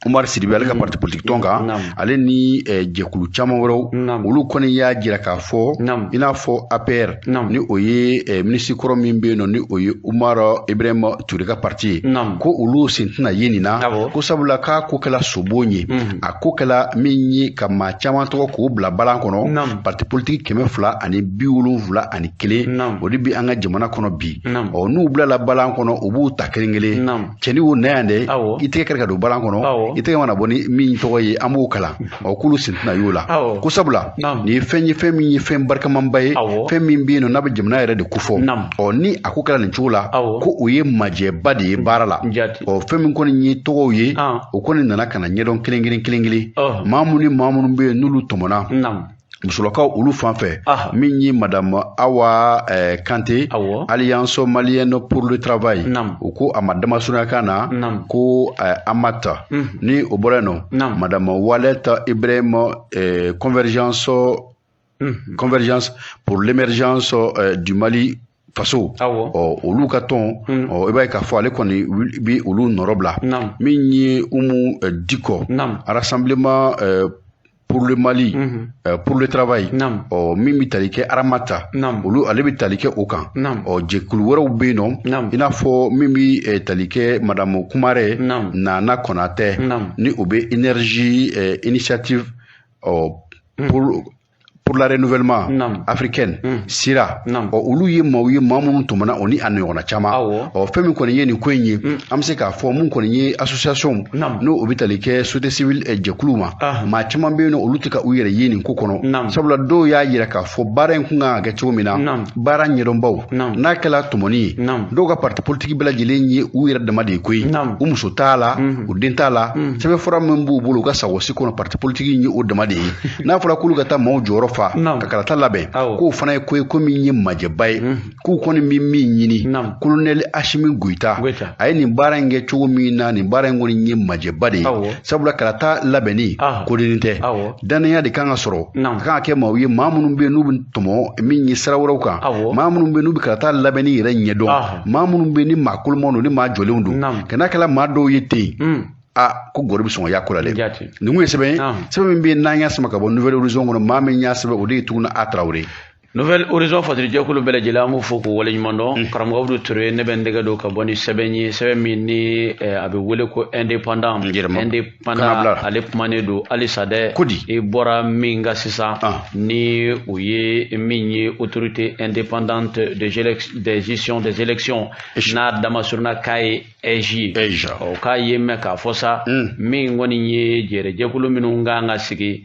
Umar Sidibe ale ka parti politique tɔn kan, ale ni jɛkulu caman wɛrɛw, olu kɔni y'a jira k'a fɔ, i n'a fɔ APR, ni o ye ministre kɔrɔ min bɛ yen nɔ, ni o ye Umar Ibrahima Ture ka parti ye, ko olu sen tɛna ye nin na, ko sabula k'a ko kɛla sobon ye, a ko kɛla min ye ka maa caman tɔgɔ k'o bila balan kɔnɔ. Parti politique 271, o de bɛ an ka jamana kɔnɔ bi. Ɔ n'u bilala balan kɔnɔ, u b'u ta kelen kelen, cɛni o na yan dɛ, i tɛgɛ kɛra ka don balan kɔnɔ, i tɛgɛ mana bɔ ni min tɔgɔ ye, an b'o kalan. Ɔ k'olu sen tɛna y'o la, ko sabula nin ye fɛn ye, fɛn min ye fɛn barikamanba ye, fɛn min bɛ yen nɔ n'a bɛ jamana yɛrɛ de kofɔ. Ɔ ni a ko kɛra nin cogo la, ko o ye majɛba de ye baara la. Ɔ fɛn min kɔni ye tɔgɔw ye, o kɔni nana ka na ɲɛdɔn kelen kelen kelen kelen, maa minnu ni maa minnu bɛ yen n'olu tɔmɔna musolakaw olu fan fɛ, min ye madame Awa Kante, Alliance malienne pour le travail, u ko a ma damasurunyakan na ko Amata, ni o bɔra yen nɔ, madame Waleta Ibrahim, Convergence pour l'émergence du Mali Faso, ɔ olu ka tɔn, ɔ i b'a ye k'a fɔ ale kɔni bi olu nɔrɔ bila. Min ye Umu Diko, Rassemblement pour le Mali, pour le travail, ɔ min bɛ tali kɛ Aramata, olu ale bɛ tali kɛ o kan. Ɔ jɛkulu wɛrɛw bɛ yen nɔ, i n'a fɔ min bɛ tali kɛ madame Kumare Nana Konatɛ, ni o bɛ énergie initiative ɔ pour la renouvellement africaine sira ɔ olu ye maaw ye maa minnu tɔmɔna o ni a ɲɔgɔnna caman. Ɔ fɛn min kɔni ye nin ko in ye, an bɛ se k'a fɔ mun kɔni ye association n'o o bɛ tali kɛ société civile jɛkuluw ma, maa caman bɛ yen nɔ, olu tɛ ka u yɛrɛ ye nin ko kɔnɔ, sabula dɔw y'a yira k'a fɔ baara in kun kan ka kɛ cogo min na, baara ɲɛdɔnbaw n'a kɛla tɔmɔni ye, dɔw ka parti politique bɛɛ lajɛlen ye u yɛrɛ dama de ye koyi, u muso t'a la, u den t'a la, sɛbɛnfura min b'u bolo u ka sagosi kɔnɔ, parti politique ye o dama de ye. N'a fɔra k'olu ka taa maaw jɔyɔrɔ fa ka kalata labɛn, k'o fana ye ko ye ko min ye majɛba ye, k'u kɔni bɛ min ɲini, kolonɛli Asimi Goyita a ye nin baara in kɛ cogo min na, nin baara in kɔni ye majɛba de ye, sabula kalata labɛnni kodennin tɛ, dannaya de kan ka sɔrɔ, a kan ka kɛ maaw ye maa minnu bɛ yen n'u bɛ tɔmɔ min ye sira wɛrɛw kan, maa minnu bɛ yen n'u bɛ kalata labɛnni yɛrɛ ɲɛdɔn, maa minnu bɛ yen ni maa kolomaw don, ni maa jɔlenw don, ka n'a kɛla maa dɔw ye ten, a ko gɔri bɛ sɔn ka y'a ko la dɛ. Nin kun ye sɛbɛn ye, sɛbɛn min bɛ yen n'an y'a sama ka bɔ Nouvel Horizon kɔnɔ, maa min y'a sɛbɛn o de ye Tuguna A Tarawele. Nouvel Horizon fatirijɛkulu bɛɛ lajɛlen, an b'u fo k'u waleɲuman dɔn. Karamɔgɔ Abudu Ture, ne bɛ n tɛgɛ don ka bɔ ni sɛbɛn ye, sɛbɛn min ni a bɛ wele ko Indépendant. Indépendant ale kumanen don halisa dɛ. I bɔra min kan sisan, ni o ye min ye autorité indépendante de gestion des élections, n'a damasuruna k'a ye AIGE ye, o k'a ye mɛn k'a fɔ sa, min kɔni ye jɛrɛjɛkulu minnu kan ka sigi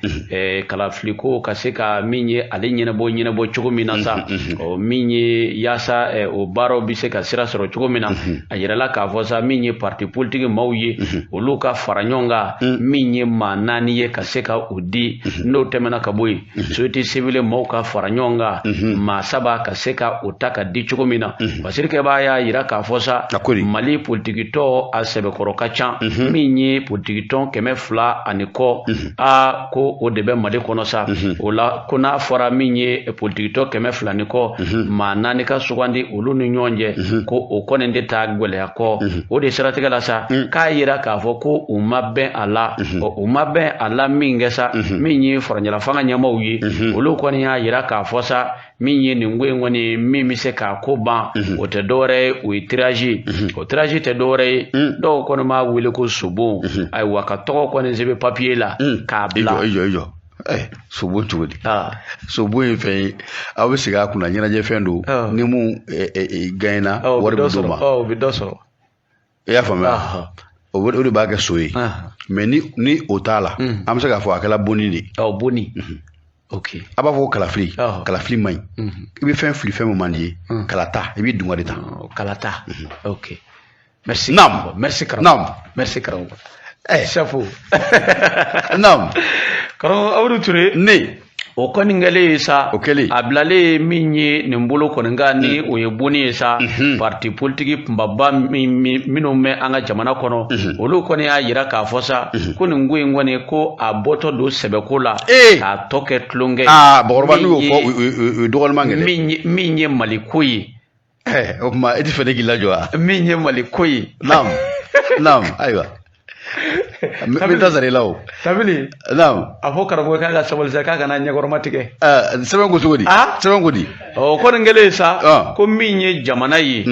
kalafiliko ka se ka min ye ale ɲɛnabɔ cogo min na sa, o min ye yaasa o baaraw bɛ se ka sira sɔrɔ cogo min na, a yirala k'a fɔ sa, min ye parti politique maaw ye, olu ka fara ɲɔgɔn kan, min ye maa 4 ye ka se ka o di. N'o tɛmɛna ka bɔ yen, société civile maaw ka fara ɲɔgɔn kan, maa 3 ka se ka o ta ka di cogo min na. Fasirikɛbaa y'a yira k'a fɔ sa, Mali politikitɔn a sɛbɛkɔrɔ ka ca, min ye politikitɔn 200 ani kɔ, a ko o de bɛ Mali kɔnɔ sa. O la ko n'a fɔra min ye politikitɔn 200 ni kɔ, maa 4 ka sugandi olu ni ɲɔgɔn cɛ, ko o kɔni tɛ taa gɛlɛya kɔ. O de siratigɛ la sa, k'a yira k'a fɔ ko u ma bɛn a la, u ma bɛn a la min kɛ sa, min ye furancɛla fanga ɲɛmaaw ye, olu kɔni y'a yira k'a fɔ sa, min ye nin ko in kɔni min bɛ se k'a ko ban, o tɛ dɔwɛrɛ ye, o ye tirage ye. O tirage tɛ dɔwɛrɛ ye, dɔw kɔni b'a wele ko sobon. Ayiwa, ka tɔgɔ kɔni sɛbɛn papiye la k'a bila. I jɔ sobon cogo di? Sobon ye fɛn ye, aw bɛ segin a kunna, ɲɛnajɛ fɛn don, ni mun gagnera wari bɛ d'o ma. O bɛ dɔ sɔrɔ. I y'a faamuya? O de b'a kɛ so ye. Mais ni o t'a la, an bɛ se k'a fɔ a kɛla bonni de ye. Bonni. Ok. A b'a fɔ ko kalafili, kalafili man ɲi. I bɛ fɛn fili, fɛn min man di ye, kalata, i b'i dunga de ta. Kalata. Ok. Merci. Naam. Merci karamɔgɔ. Naam. Merci karamɔgɔ. Chapeau. Naam. Karamɔgɔ Abudu Ture. Ne. O kɔni kɛlen ye sa, o kɛlen, a bilalen min ye nin bolo kɔni kan, ni o ye bonni ye sa, parti politique kunbaba minnu bɛ an ka jamana kɔnɔ, olu kɔni y'a yira k'a fɔ sa, ko nin ko in kɔni, ko a bɔtɔ don sɛbɛko la, k'a tɔ kɛ tulonkɛ ye. Aa, Bakɔrɔba, n'u y'o fɔ, u ye dɔgɔnima kɛ. Min ye Mali ko ye. O tuma e tɛ fɛ ne k'i lajɔ wa? Min ye Mali ko ye. Naam, naam, ayiwa. N bɛ taa sara i la o. Tabili. Naam. A fɔ karamɔgɔ k'a ka sabali sa, k'a kana ɲɛkɔrɔma tigɛ. Sɛbɛn ko cogo di? Sɛbɛn ko di? O kɔni kɛlen sa, ko min ye jamana ye,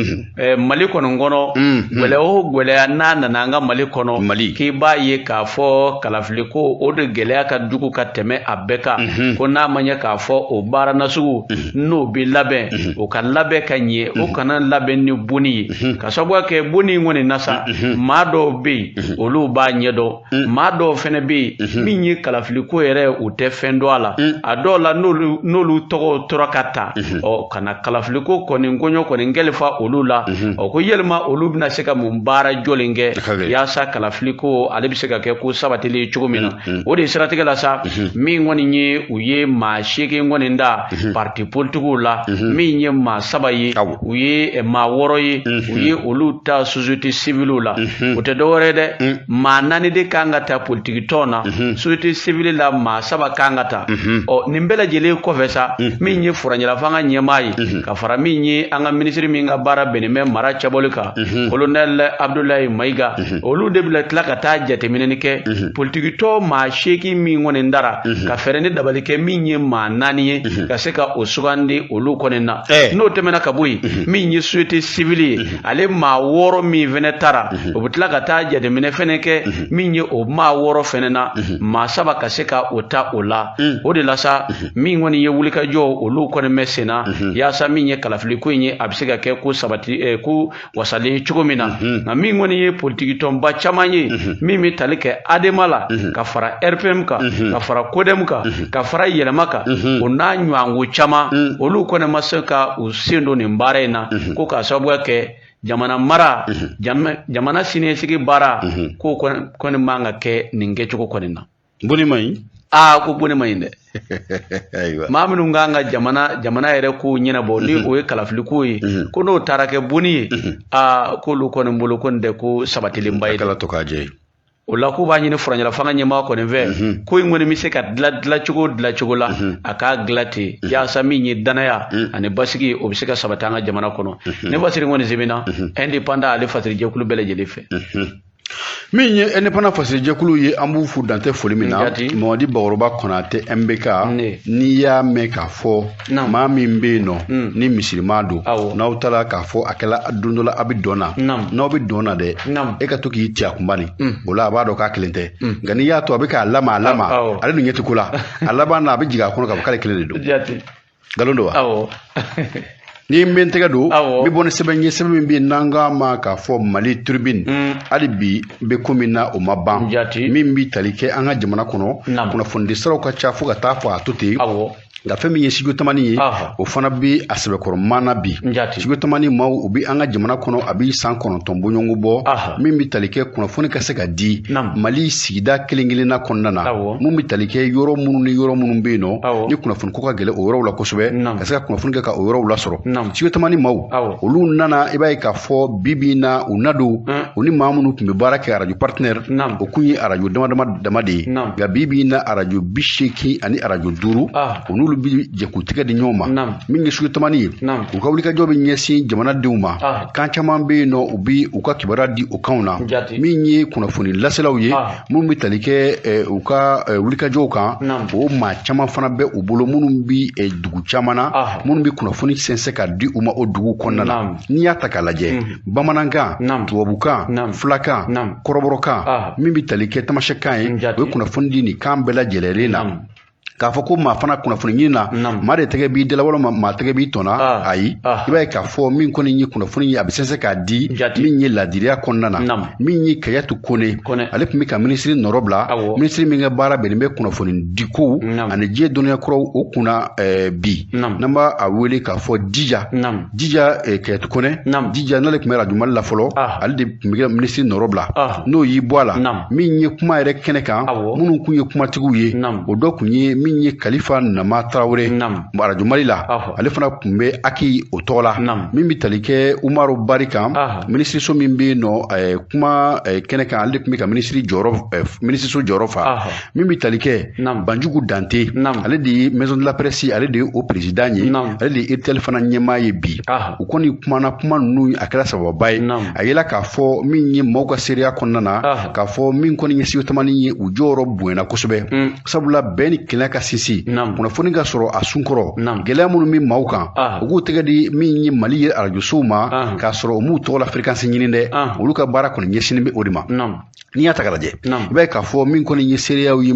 Mali kɔni kɔnɔ, gɛlɛya o gɛlɛya n'a nana an ka Mali kɔnɔ, Mali, k'i b'a ye k'a fɔ kalafili ko o de gɛlɛya ka jugu ka tɛmɛ a bɛɛ kan. Ko n'a ma ɲɛ k'a fɔ o baara nasugu n'o bɛ labɛn, o ka labɛn ka ɲɛ, o kana labɛn ni bonni ye, ka sababuya kɛ bonni in kɔni na sa, maa dɔw bɛ yen olu b'a ɲɛdɔn, maa dɔw fɛnɛ bɛ yen min ye kalafili ko yɛrɛ u tɛ fɛn dɔn a la. A dɔw la n'olu tɔgɔw tora ka ta, ɔ ka na kalafili ko kɔni kɔɲɔ kɔni kɛlifa olu la, ɔ ko yɛlɛma olu bɛna se ka mun baara jɔlen kɛ yaasa kalafili ko ale bɛ se ka kɛ ko sabatili ye cogo min na. O de siratigɛ la sa, min kɔni ye u ye maa 8 kɔni da parti politikiw la, min ye maa 3 ye, u ye maa 6 ye, u ye olu ta société civile la. O tɛ dɔwɛrɛ dɛ, maa 4 de kan ka ta politiki tɔn na, société civile la maa 3 kan ka ta. Ɔ nin bɛɛ lajɛlen kɔfɛ sa, min ye furancɛla fanga ɲɛmaa ye, ka fara min ye an ka minisiri min ka baara bɛnnen bɛ mara cɛbɔli kan, colonel Abdoulaye Mayiga, olu de bɛna tila ka taa jateminɛni kɛ politiki tɔn maa 8 min kɔni dara, ka fɛɛrɛ ni dabali kɛ min ye maa 4 ye, ka se ka o sugandi olu kɔni na. N'o tɛmɛna ka bɔ yen, min ye société civile ye, ale maa 6 min fɛnɛ taara, o bɛ tila ka taa jateminɛ fɛnɛ kɛ Min ye o maa 6 fɛnɛ na, maa 3 ka se ka o ta o la. O de la sa, min kɔni ye wulikajɔ, olu kɔni bɛ sen na yaasa min ye kalafili ko in ye, a bɛ se ka kɛ ko sabati, ko wasalen cogo min na. Nka min kɔni ye politikitɔnba caman ye min bɛ tali kɛ ADEMA la, ka fara RPM kan, ka fara CODEM kan, ka fara Yɛlɛma kan, o n'a ɲɔgɔnko caman, olu kɔni ma se ka u sen don nin baara in na, ko k'a sababuya kɛ jamana mara, jamana siniɲɛsigi baara, ko kɔni man ka kɛ nin kɛcogo kɔni na. Bonni man ɲi. Aa, ko bonni man ɲi dɛ. Maa minnu kan ka jamana yɛrɛ ko ɲɛnabɔ, ni o ye kalafili ko ye, ko n'o taara kɛ bonni ye, aa, k'olu kɔni bolo ko nin tɛ ko sabatilenba ye. Kala to k'a jɛ. O la, k'u b'a ɲini furancɛla fanga ɲɛmaa kɔni fɛ, ko in kɔni bɛ se ka dilan dilancogo dilancogo la, a k'a dilan ten yaasa min ye danaya ani basigi, o bɛ se ka sabati an ka jamana kɔnɔ. Ne fasiri kɔni sɛbɛnna Indépendant ale fasirijɛkulu bɛɛ lajɛlen fɛ. Min ye Indépendant fasirijɛkulu ye, an b'u fo dantɛ foli min na. Mamadi Bakɔrɔba Konatɛ MBK, n'i y'a mɛn k'a fɔ maa min bɛ yen nɔ ni misirima don, n'aw taara k'a fɔ a kɛla don dɔ la a bɛ dɔn na, n'aw bɛ dɔn na dɛ, e ka to k'i ci a kunba nin o la, a b'a dɔn k'a kelen tɛ. Nka n'i y'a to a bɛ k'a lama a lama, ale dun ɲɛ tɛ ko la, a laban na a bɛ jigin a kɔnɔ k'a fɔ k'ale kelen de don. Nkalon don wa? Awɔ. Ni n bɛ n tɛgɛ don, n bɛ bɔ ni sɛbɛn ye, sɛbɛn min bɛ yen n'an k'a ma k'a fɔ Mali Tribune. Hali bi bɛ ko min na, o ma ban. Min bɛ tali kɛ an ka jamana kɔnɔ, kunnafonidi siraw ka ca fo ka taa fɔ a to ten. Nka fɛn min ye Studio Tamani ye, o fana bɛ a sɛbɛkɔrɔ maana bi. Studio Tamani maaw, u bɛ an ka jamana kɔnɔ, a bɛ san 9 bɔɲɔgɔnko bɔ. Min bɛ tali kɛ kunnafoni ka se ka di Mali sigida kelen kelenna kɔnɔna na, mun bɛ tali kɛ yɔrɔ minnu ni yɔrɔ minnu bɛ yen nɔ ni kunnafoni ko ka gɛlɛn o yɔrɔw la kosɛbɛ, ka se ka kunnafoni kɛ ka o yɔrɔw lasɔrɔ. Studio Tamani maaw, olu nana, i b'a ye k'a fɔ bi bi in na, u na don u ni maa minnu tun bɛ baara kɛ arajo partenaire, o kun ye arajo dama dama dama de ye. Nka bi bi in na, arajo 80 ani arajo 5, u n'olu bi jɛ k'u tɛgɛ di ɲɔgɔn ma. Min ye Studio Tamani ye, u ka wulikajɔ bɛ ɲɛsin jamanadenw ma. Kan caman bɛ yen nɔ, u bɛ u ka kibaruya di o kanw na. Min ye kunnafoni laselaw ye, minnu bɛ tali kɛ u ka wulikajɔw kan, o maa caman fana bɛ u bolo minnu bɛ dugu caman na, minnu bɛ kunnafoni sɛnsɛn ka di u ma o dugu kɔnɔna na. N'i y'a ta k'a lajɛ, bamanankan, tubabukan, fulakan, kɔrɔbɔrɔkan, min bɛ tali kɛ tamasɛkan ye, o ye kunnafoni di nin kan bɛɛ lajɛlen na. K'a fɔ ko maa fana kunnafoni ɲini na, maa de tɛgɛ b'i dala walima maa tɛgɛ b'i tɔnna, ayi. I b'a ye k'a fɔ min kɔni ye kunnafoni ye, a bɛ sɛnsɛn k'a di min ye laadiriya kɔnɔna na. Min ye Kayatu Kone, ale tun bɛ ka minisiri nɔrɔ bila, minisiri min ka baara bɛnnen bɛ kunnafoni dikow ani diɲɛ dɔnniya kuraw o kunna bi, n'an b'a a wele k'a fɔ Dija Dija Kayatu Kone Dija, n'ale tun bɛ Radio Mali la fɔlɔ, ale de tun bɛ ka minisiri nɔrɔ bila. N'o y'i bɔ a la, min ye kuma yɛrɛ kɛnɛ kan, minnu tun ye kumatigiw ye, o dɔ tun ye min ye Kalifa Nama Tarawele Radio Mali la, ale fana tun bɛ aki o tɔgɔ la. Min bɛ tali kɛ Umaru Bari kan, minisiriso min bɛ yen nɔ kuma kɛnɛ kan, ale de tun bɛ ka minisiri jɔyɔrɔ, minisiriso jɔyɔrɔ fa. Min bɛ tali kɛ Banjugu Dante, ale de ye Maison de la Presse, ale de ye o président ye, ale de ye RTL fana ɲɛmaa ye bi. U kɔni kumana, kuma ninnu a kɛra sababa ye. A yela k'a fɔ min ye maaw ka seereya kɔnɔna na, k'a fɔ min kɔni ye Studio Tamani ye, u jɔyɔrɔ bonyana kosɛbɛ, sabula bɛn ni kelenya ka sinsin, kunnafoni ka sɔrɔ a sunkɔrɔ, gɛlɛya minnu bɛ maaw kan, u k'u tɛgɛ di min ye Mali ye arajosow ma, k'a sɔrɔ u m'u tɔgɔ la fréquence ɲini dɛ. Olu ka baara kɔni ɲɛsinnen bɛ o de ma. N'i y'a ta k'a lajɛ, i b'a ye k'a fɔ min kɔni ye seereyaw ye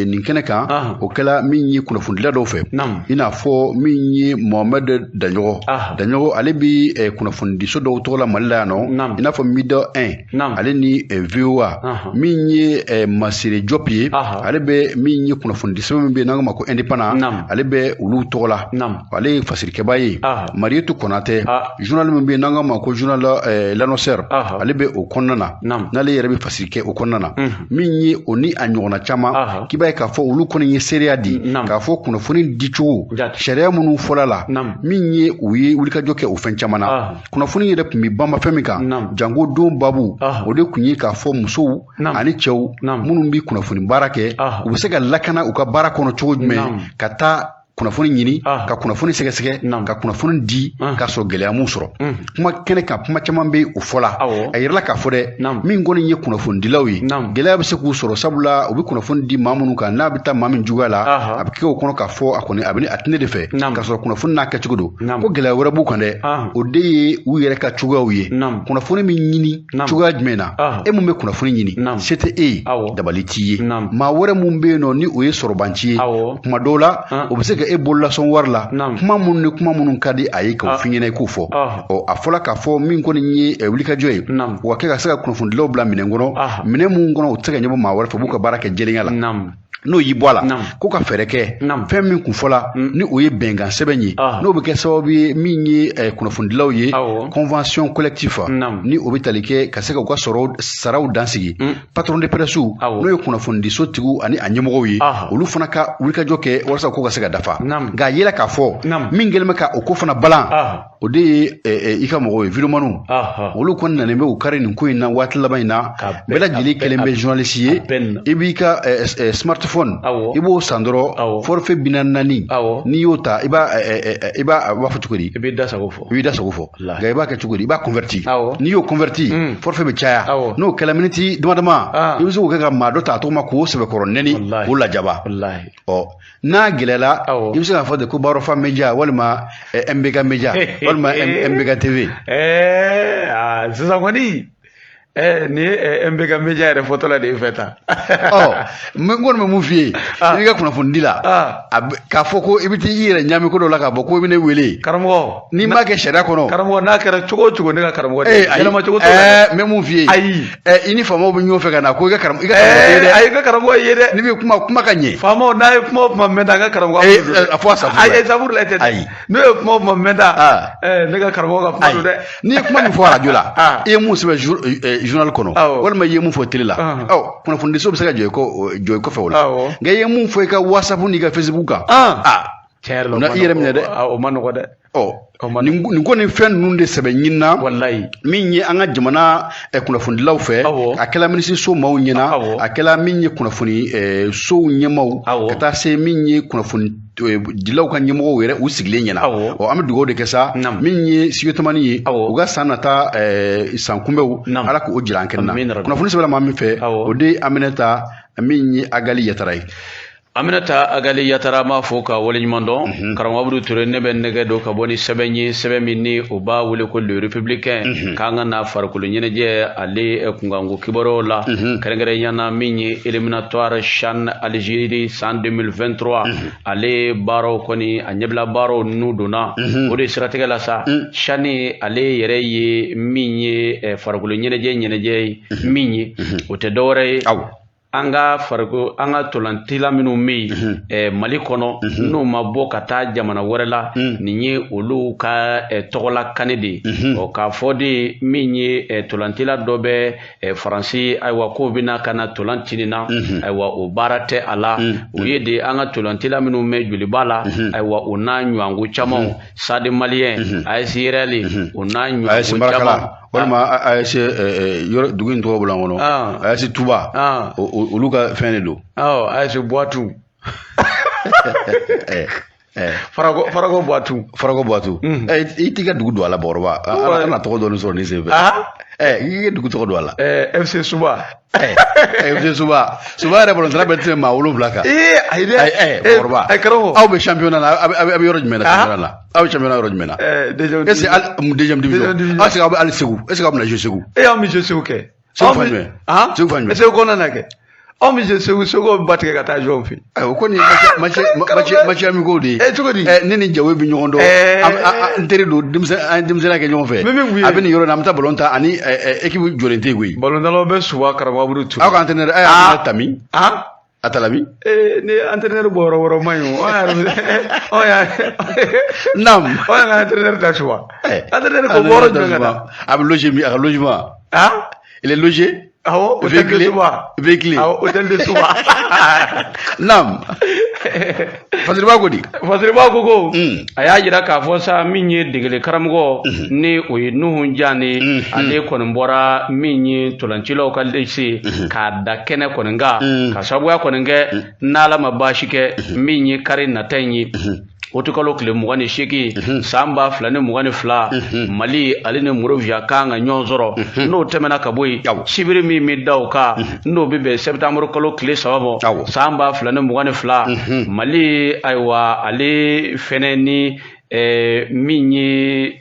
nin kɛnɛ kan, o kɛla min ye kunnafonidila dɔw fɛ, i n'a fɔ min ye Mohamed Daɲɔgɔ. Daɲɔgɔ, ale bɛ kunnafonidiso dɔw tɔgɔ la Mali la yan nɔ, i n'a fɔ Midi 1 ale ni VOA. Min ye Masire Diop ye, ale bɛ min ye kunnafonidi sɛbɛn min bɛ yen n'an k'a ma ko Indépendant, ale bɛ olu tɔgɔ la, ale ye fasirikɛba ye. Marietou Konatɛ, journal min bɛ yen n'an k'a ma ko journal L'Annonceur, ale bɛ o kɔnɔna na, n'ale yɛrɛ bɛ fasiri kɛ o kɔnɔna na. Min ye o ni a ɲɔgɔnna caman, k'i b'a ye k'a fɔ olu kɔni ye seereya di k'a fɔ kunnafoni dicogo sariya minnu fɔla la, min ye u ye wulikajɔ kɛ o fɛn caman na. Kunnafoni yɛrɛ tun bɛ banba fɛn min kan, janko don babu, o de tun ye k'a fɔ musow ani cɛw minnu bɛ kunnafoni baara kɛ, u bɛ se ka lakana u ka baara kɔnɔ cogo jumɛn ka taa Kunnafoni ɲini, ka kunnafoni sɛgɛsɛgɛ, ka kunnafoni di k'a sɔrɔ gɛlɛya m'u sɔrɔ. Kuma kɛnɛ kan, kuma caman bɛ o fɔ la. A yirala k'a fɔ dɛ, min kɔni ye kunnafonidilaw ye, gɛlɛya bɛ se k'u sɔrɔ, sabula u bɛ kunnafoni di maa minnu kan, n'a bɛ taa maa min juguya la, a bɛ kɛ o kɔnɔ k'a fɔ a kɔni a bɛ a tɛ ne de fɛ, k'a sɔrɔ kunnafoni n'a kɛcogo don. Ko gɛlɛya wɛrɛ b'u kan dɛ, o de ye u yɛrɛ ka cogoyaw ye. Kunnafoni min ɲini cogoya jumɛn na, e mun bɛ kunnafoni ɲini, se tɛ e ye, dabali t'i ye. Maa wɛrɛ mun bɛ yen nɔ ni o ye sɔrɔbanci ye, kuma dɔw la o bɛ se ka e bololasɔn wari la, kuma minnu ni kuma minnu ka di a ye k'o f'i ɲɛna i k'o fɔ. Ɔ, a fɔla k'a fɔ min kɔni ye wulikajɔ ye, wa kɛ ka se ka kunnafonidilaw bila minɛn kɔnɔ, minɛn minnu kɔnɔ u tɛ se ka ɲɛbɔ maa wɛrɛ fɛ, u b'u ka baara kɛ jɛlenya la. N'o y'i bɔ a la, ko ka fɛɛrɛ kɛ fɛn min kun fɔla ni o ye bɛnkan sɛbɛn ye, n'o bɛ kɛ sababu ye min ye kunnafonidilaw ye, convention collective, ni o bɛ tali kɛ ka se ka u ka sɔrɔ saraw dansigi. Patron de presse, n'o ye kunnafonidiso tigiw ani a ɲɛmɔgɔw ye, olu fana ka wulikajɔ kɛ walasa ko ka se ka dafa. Nka a yela k'a fɔ min kɛlen bɛ ka o ko fana balan, o de ye i ka mɔgɔw ye, videomaniw. Olu kɔni nanen bɛ u kari nin ko in na waati laban in na. Bɛɛ lajɛlen kɛlen bɛ journaliste ye. I b'i ka smartphone, i b'o san dɔrɔn, forfait 44, n'i y'o ta, i b'a i b'a a b'a fɔ cogo di? I b'i da sago fɔ. I b'i da sago fɔ, nka i b'a kɛ cogo di? I b'a converti. N'i y'o converti, forfait bɛ caya. N'o kɛla miniti dama dama, i bɛ se k'o kɛ ka maa dɔ ta a tɔgɔ ma k'o sɛbɛkɔrɔ nɛni, k'o lajaba. Ɔ, n'a gɛlɛyala, i bɛ se k'a fɔ de ko Barofa Media walima MBK Media walima MBK TV. Sisan kɔni nin ye MBK Media yɛrɛ fɔtɔla de ye fɛ tan. Ɔ, n kɔni bɛ mun f'i ye, i b'i ka kunnafoni di la, k'a fɔ ko i bɛ t'i yɛrɛ ɲami ko dɔ la k'a fɔ ko i bɛ ne wele. Karamɔgɔ. N'i m'a kɛ sariya kɔnɔ. Karamɔgɔ, n'a kɛra cogo o cogo, ne ka karamɔgɔ de. Yɛlɛma cogo t'o la dɛ. N bɛ mun f'i ye. Ayi. I ni faamaw bɛ ɲɔgɔn fɛ ka na ko i ka karamɔgɔ i ka karamɔgɔ ye dɛ. Ayi, i ka karamɔgɔ ye dɛ. N'i bɛ kuma, kuma ka ɲɛ. Faamaw n'a ye kuma o kuma mɛn ta, an ka karamɔgɔ. A fɔ a safurulayi. Ayi, safurulayi tɛ. Ayi. N'o ye kuma o kuma mɛn ta. Ne ka karamɔgɔ ka kuma don dɛ. N'i ye kuma min fɔ arajo la, i ye mun sɛbɛn journal kɔnɔ, walima i ye mun fɔ télé la, ɔ, kunnafonidiso bɛ se ka jɔ i kɔfɛ o la. Nka i ye mun fɔ i ka WhatsApp n'i ka Facebook kan, tiɲɛ yɛrɛ la, i yɛrɛ minɛ dɛ. O ma nɔgɔ dɛ. Ɔ, nin ko nin fɛn ninnu de sɛbɛn ɲinina. Walayi. Min ye an ka jamana kunnafonidilaw fɛ, a kɛla minisiriso maaw ɲɛna, a kɛla min ye kunnafoni sow ɲɛmaaw, ka taa se min ye kunnafoni dilaw ka ɲɛmɔgɔw yɛrɛ u sigilen ɲɛna. Ɔ, an bɛ dugawu de kɛ sa, min ye studio Tamani ye, u ka san nata san kunbɛw, Ala k'o jira an kɛnɛ na. Kunnafoni sɛbɛnna maa min fɛ, o de ye Aminata min ye Agali Yatara ye. Aminata Agali Yatara, m'a fo ka waleɲuman dɔn. Karamɔgɔ Abudu Ture, ne bɛ nɛgɛ don ka bɔ ni sɛbɛn ye, sɛbɛn min ni o b'a wele ko Le Républicain, k'an ka na farikolo ɲɛnajɛ ale kunkanko kibaruyaw la, kɛrɛnkɛrɛnya na min ye éliminatoire CHAN Algérie san 2023 ale baaraw kɔni, a ɲɛbila baaraw n'u donna o de siratigɛ la sa. CHAN ale yɛrɛ ye min ye farikolo ɲɛnajɛ ye min ye, o tɛ dɔwɛrɛ ye an ka fariko an ka tolantila minnu bɛ yen Mali kɔnɔ n'u ma bɔ ka taa jamana wɛrɛ la, nin ye olu ka tɔgɔla kani de ye. Ɔ, k'a fɔ de min ye tolantila dɔ bɛ Faransi, ayiwa, k'o bɛna ka na tolan ci nin na, ayiwa, o baara tɛ a la. O ye de an ka tolantila minnu bɛ Joliba la, ayiwa, o n'a ɲɔgɔnko camanw, Stade Malien, AS Real, o n'a ɲɔgɔnko caman. Walima AS yɔrɔ dugu in tɔgɔ bolo an kɔnɔ, AS Tuba, olu ka fɛn de don. AS Buwatu. Farako Buwatu. Farako Buwatu. I t'i ka dugu don a la, Bakɔrɔba. An na tɔgɔ dɔɔni sɔrɔ nin senfɛ. I ka dugu tɔgɔ don a la. FC Suba. FC Suba. Suba yɛrɛ balontanna bɛ tɛmɛ maa 7 kan. Ee, ayi dɛ. Bakɔrɔba. Karamɔgɔ. Aw bɛ championnat la, aw bɛ yɔrɔ jumɛn na championnat la? Aw bɛ championnat yɔrɔ jumɛn na? Deuxième. Est-ce que deuxième division? Est-ce que aw bɛ hali Segu? Est-ce que aw bɛna jouer Segu? Anw bɛ jouer Segu kɛ. Segu fan jumɛn? Segu fan jumɛn? Segu kɔnɔna na kɛ. Anw bɛ jouer Segu, Segu bɛ ba tigɛ ka taa jouer anw fɛ. O kɔni match amicaux de ye. Cogo di? Ne ni Jawe bɛ ɲɔgɔn dɔn. N teri don, denmisɛn, an ye denmisɛnninya kɛ ɲɔgɔn fɛ. A bɛ nin yɔrɔ in na, an bɛ taa ballon ta ani équipe jɔlen tɛ yen koyi. Ballon bɛ Suba, karamɔgɔ Abudu Ture. Aw ka entraîneur, a y'a Tami. A Talabi. Ni entraîneur bɔ yɔrɔ wɛrɛ man ɲi o. Anw y'a Naam. Anw y'an ka entraîneur ta Suba. Entraîneur ko bɔ yɔrɔ jumɛn ka na? A bɛ loger min, a ka logement. Il est logé. Awɔ, hôtel de Suba. Véhiculé. Awɔ, hôtel de Suba. Naam. Fasiriba ko di? Fasiriba ko a y'a jira k'a fɔ sa min ye degeli karamɔgɔ ni o ye Nuhu Jane, ale kɔni bɔra min ye tolancilaw ka lisi k'a da kɛnɛ kɔni kan, ka sababuya kɔni kɛ n'Ala ma baasi kɛ min ye kari nata in ye, utikalo tile 28 san 2022, Mali ale ni Monrovia kan ka ɲɔgɔn sɔrɔ. N'o tɛmɛna ka bɔ yen, sibiri min bɛ da o kan, n'o bɛ bɛn septembre kalo tile 3 ma san 2022, Mali ayiwa ale fɛnɛ ni min ye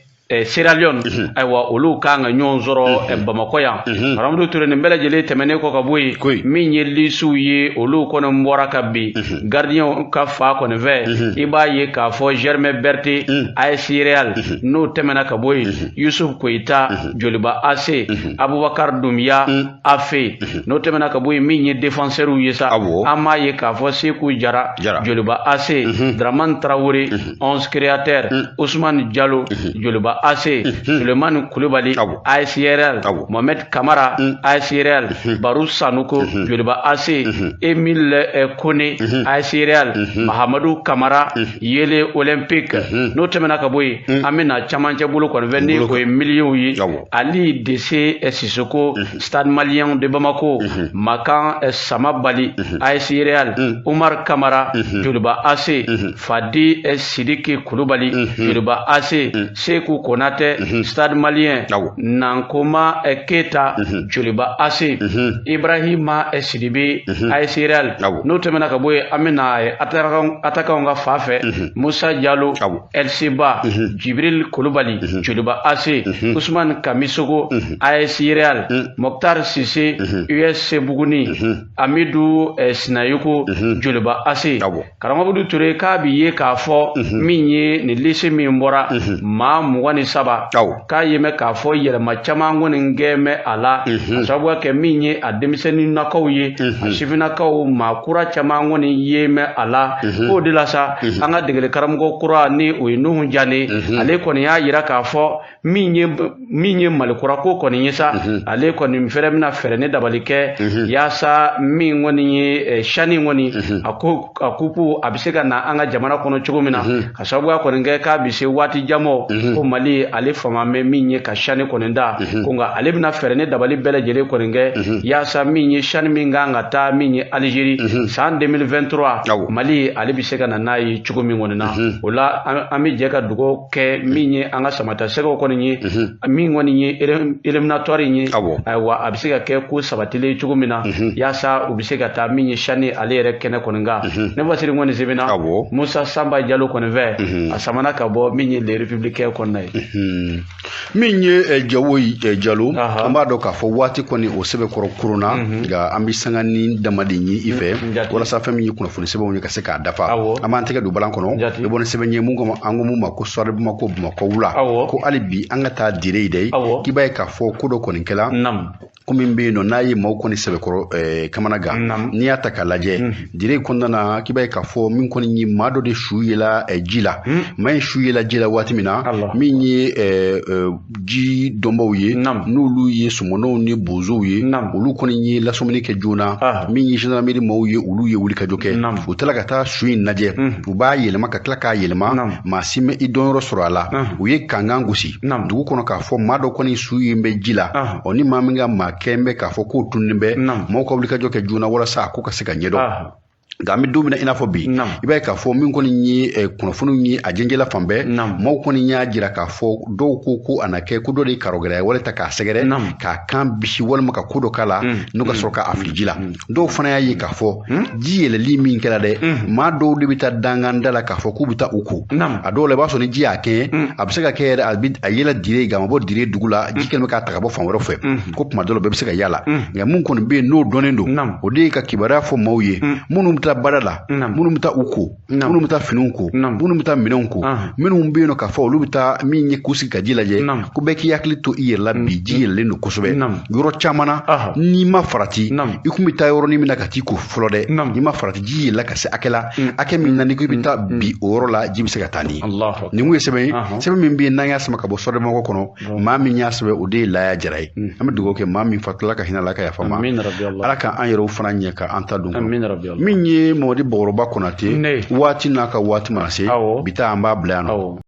Sierra Leone, ayiwa olu kan ka ɲɔgɔn sɔrɔ Bamakɔ yan. Karamɔgɔ Ture, nin bɛɛ lajɛlen tɛmɛnen kɔ ka bɔ yen, min ye lisiw ye, olu kɔni bɔra ka bin gardien ka fa kɔni fɛ, i b'a ye k'a fɔ Germain Berté, AS Real. N'o tɛmɛna ka bɔ yen, Yusuf Koyita, Joliba AC, Abubakar Dumbuya, AFE. N'o tɛmɛna ka bɔ yen, min ye défenseurs ye sa, an b'a ye k'a fɔ Seku Jara, Joliba AC, Dramane Traoré, 11 créateurs, Ousmane Diallo, Joliba AC, Sulemani Kulubali, AS Real, Mohamed Kamara, AS Real, Barou Sanoko, Joliba AC, Emile Kone, AS Real, Mahamadou Kamara, Yele Olympique. N'o tɛmɛna ka bɔ yen, an bɛna camancɛ bolo kɔni fɛ, ni o ye milieuw ye, Ali Dese Sissoko, Stade Malien de Bamako, Makan Samabali, AS Real, Umar Kamara, Joliba AC, Fadi Sidiki Kulubali, Joliba AC, Seku Konate, Stade Malien, Nankoma Keta, Joliba AC, Ibrahima Sidibe, AS Real. N'o tɛmɛna ka bɔ yen, an bɛna attaquant ka fa fɛ, Musa Diallo, LC Ba, Jibril Kulubali, Joliba AC, Ousmane Kamisogo, AS Real, Mokhtar Sisse, USC Buguni, Amidou Sinayoko, Joliba AC. Karamɔgɔ Ture, k'a bi ye k'a fɔ min ye nin lisi min bɔra, maa 23, k'a ye mɛn k'a fɔ yɛlɛma caman kɔni kɛ a la, a sababuya kɛ min ye a denmisɛnninnakaw ye, a sifinnakaw, maa kura caman kɔni ye mɛn a la. K'o de la sa, an ka degeli karamɔgɔ kura ni o ye Nuhu Jane, ale kɔni y'a yira k'a fɔ min ye Mali kura ko kɔni ye sa, ale kɔni fɛrɛ bɛna fɛɛrɛ ni dabali kɛ yaasa min kɔni ye sani kɔni a ko a kupu a bɛ se ka na an ka jamana kɔnɔ cogo min na, ka sababuya kɔni kɛ k'a bɛ se waati jan ko Mali ale fama bɛ min ye ka sani kɔni da ko, nka ale bɛna fɛɛrɛ ni dabali bɛɛ lajɛlen kɔni kɛ yaasa min ye sani min kan ka taa min ye Algérie san 2023, Mali ale bɛ se ka na n'a ye cogo min kɔni na. O la an bɛ jɛ ka dugawu kɛ min ye an ka samatasɛgɛw kɔni ye, min kɔni ye éliminatoire ye, ayiwa a bɛ se ka kɛ ko sabatilen cogo min na, yaasa u bɛ se ka taa min ye sani ale yɛrɛ kɛnɛ kɔni kan. Ne Fasiri kɔni sɛbɛnna Musa Sanba Jalo kɔni fɛ, a samana ka bɔ min ye Le Républicain kɔnɔna ye. Min ye Jawo Jalo, an b'a dɔn k'a fɔ waati kɔni o sɛbɛnkɔrɔ koronna, nka an bɛ sanga ni damaden ɲini i fɛ walasa fɛn min ye kunnafoni sɛbɛnw ye ka se k'a dafa. An b'an tɛgɛ don balan kɔnɔ, i bɔ ni sɛbɛn ye mun kama, an ko mun ma ko Soir de Bamako, Bamakɔ wula, ko hali bi an ka taa dire dɛ, k'i b'a ye k'a fɔ ko dɔ kɔni kɛla, ko min bɛ yen nɔ n'a ye maaw kɔni sɛbɛkɔrɔ kamana gan. N'i y'a ta k'a lajɛ dire kɔnɔna na, k'i b'a ye k'a fɔ min kɔni ye maa dɔ de su yela ji la. Maa in su yela ji la waati min na, min ye ji dɔnbaw ye, n'olu ye sɔmɔnɔw ni bozow ye, olu kɔni ye lasɔmini kɛ joona. Min ye gendarmerie maaw ye, olu ye wulikajɔ kɛ, u taara ka taa su in lajɛ, u b'a yɛlɛma ka tila k'a yɛlɛma, maa si ma i dɔnyɔrɔ sɔrɔ a la. U ye kankan gosi dugu kɔnɔ k'a fɔ maa dɔ kɔni su in bɛ ji la, ɔ ni maa min ka maa kɛ bɛ k'a fɔ k'o tununnen bɛ, maaw ka wulikajɔ kɛ joona walasa a ko ka se ka ɲɛdɔn. Nka an bɛ don min na i n'a fɔ bi, i b'a ye k'a fɔ min kɔni ye kunnafoniw ye a jɛnjɛla fan bɛɛ, maaw kɔni y'a jira k'a fɔ dɔw ko a na kɛ ko dɔ de ye karɔgɛlɛya wale ta k'a sɛgɛrɛ k'a kan bisi walima ka ko dɔ k'a la n'o ka sɔrɔ k'a fili ji la. Dɔw fana y'a ye k'a fɔ ji yɛlɛli min kɛra dɛ, maa dɔw de bɛ taa dangan da la k'a fɔ k'u bɛ taa u ko. A dɔw la i b'a sɔrɔ ni ji y'a kɛɲɛ, a bɛ se ka kɛ yɛrɛ a yɛlɛ dire nka a ma bɔ dire dugu la, ji kɛlen bɛ k'a ta ka bɔ fan wɛrɛ fɛ, ko tuma dɔ la bɛɛ bɛ se ka yala. Nka mun kɔni bɛ yen n'o dɔnnen don, o de ye ka kibaruya fɔ maaw ye minnu bɛ taa baara la, minnu bɛ taa u ko, minnu bɛ taa finiw ko, minnu bɛ taa minɛnw ko, minnu bɛ yen nɔ k'a fɔ olu bɛ taa min ye k'u sigi ka ji lajɛ, ko bɛɛ k'i hakili to i yɛrɛ la. Bi ji yɛlɛlen don kosɛbɛ yɔrɔ caman na, n'i ma farati, i kun bɛ taa yɔrɔnin min na ka t'i ko fɔlɔ dɛ, n'i ma farati, ji yɛlɛla ka se hakɛ la, hakɛ min na n'i ko i bɛ taa bi o yɔrɔ la, ji bɛ se ka taa n'i ye. Nin kun ye sɛbɛn ye, sɛbɛn min bɛ yen n'an y'a sama ka bɔ Soir de Bamako kɔnɔ, maa min y'a sɛbɛn o de ye Laya Jara ye. An bɛ dugawu kɛ maa min fatula ka hinɛ la ka yafa ma, Ala ka an yɛrɛw fana ɲɛ ka an ta don. Min ye ye Mamadi Bakɔrɔba Konate, waati n'a ka waati mana se, bi ta an b'a bila yan nɔ.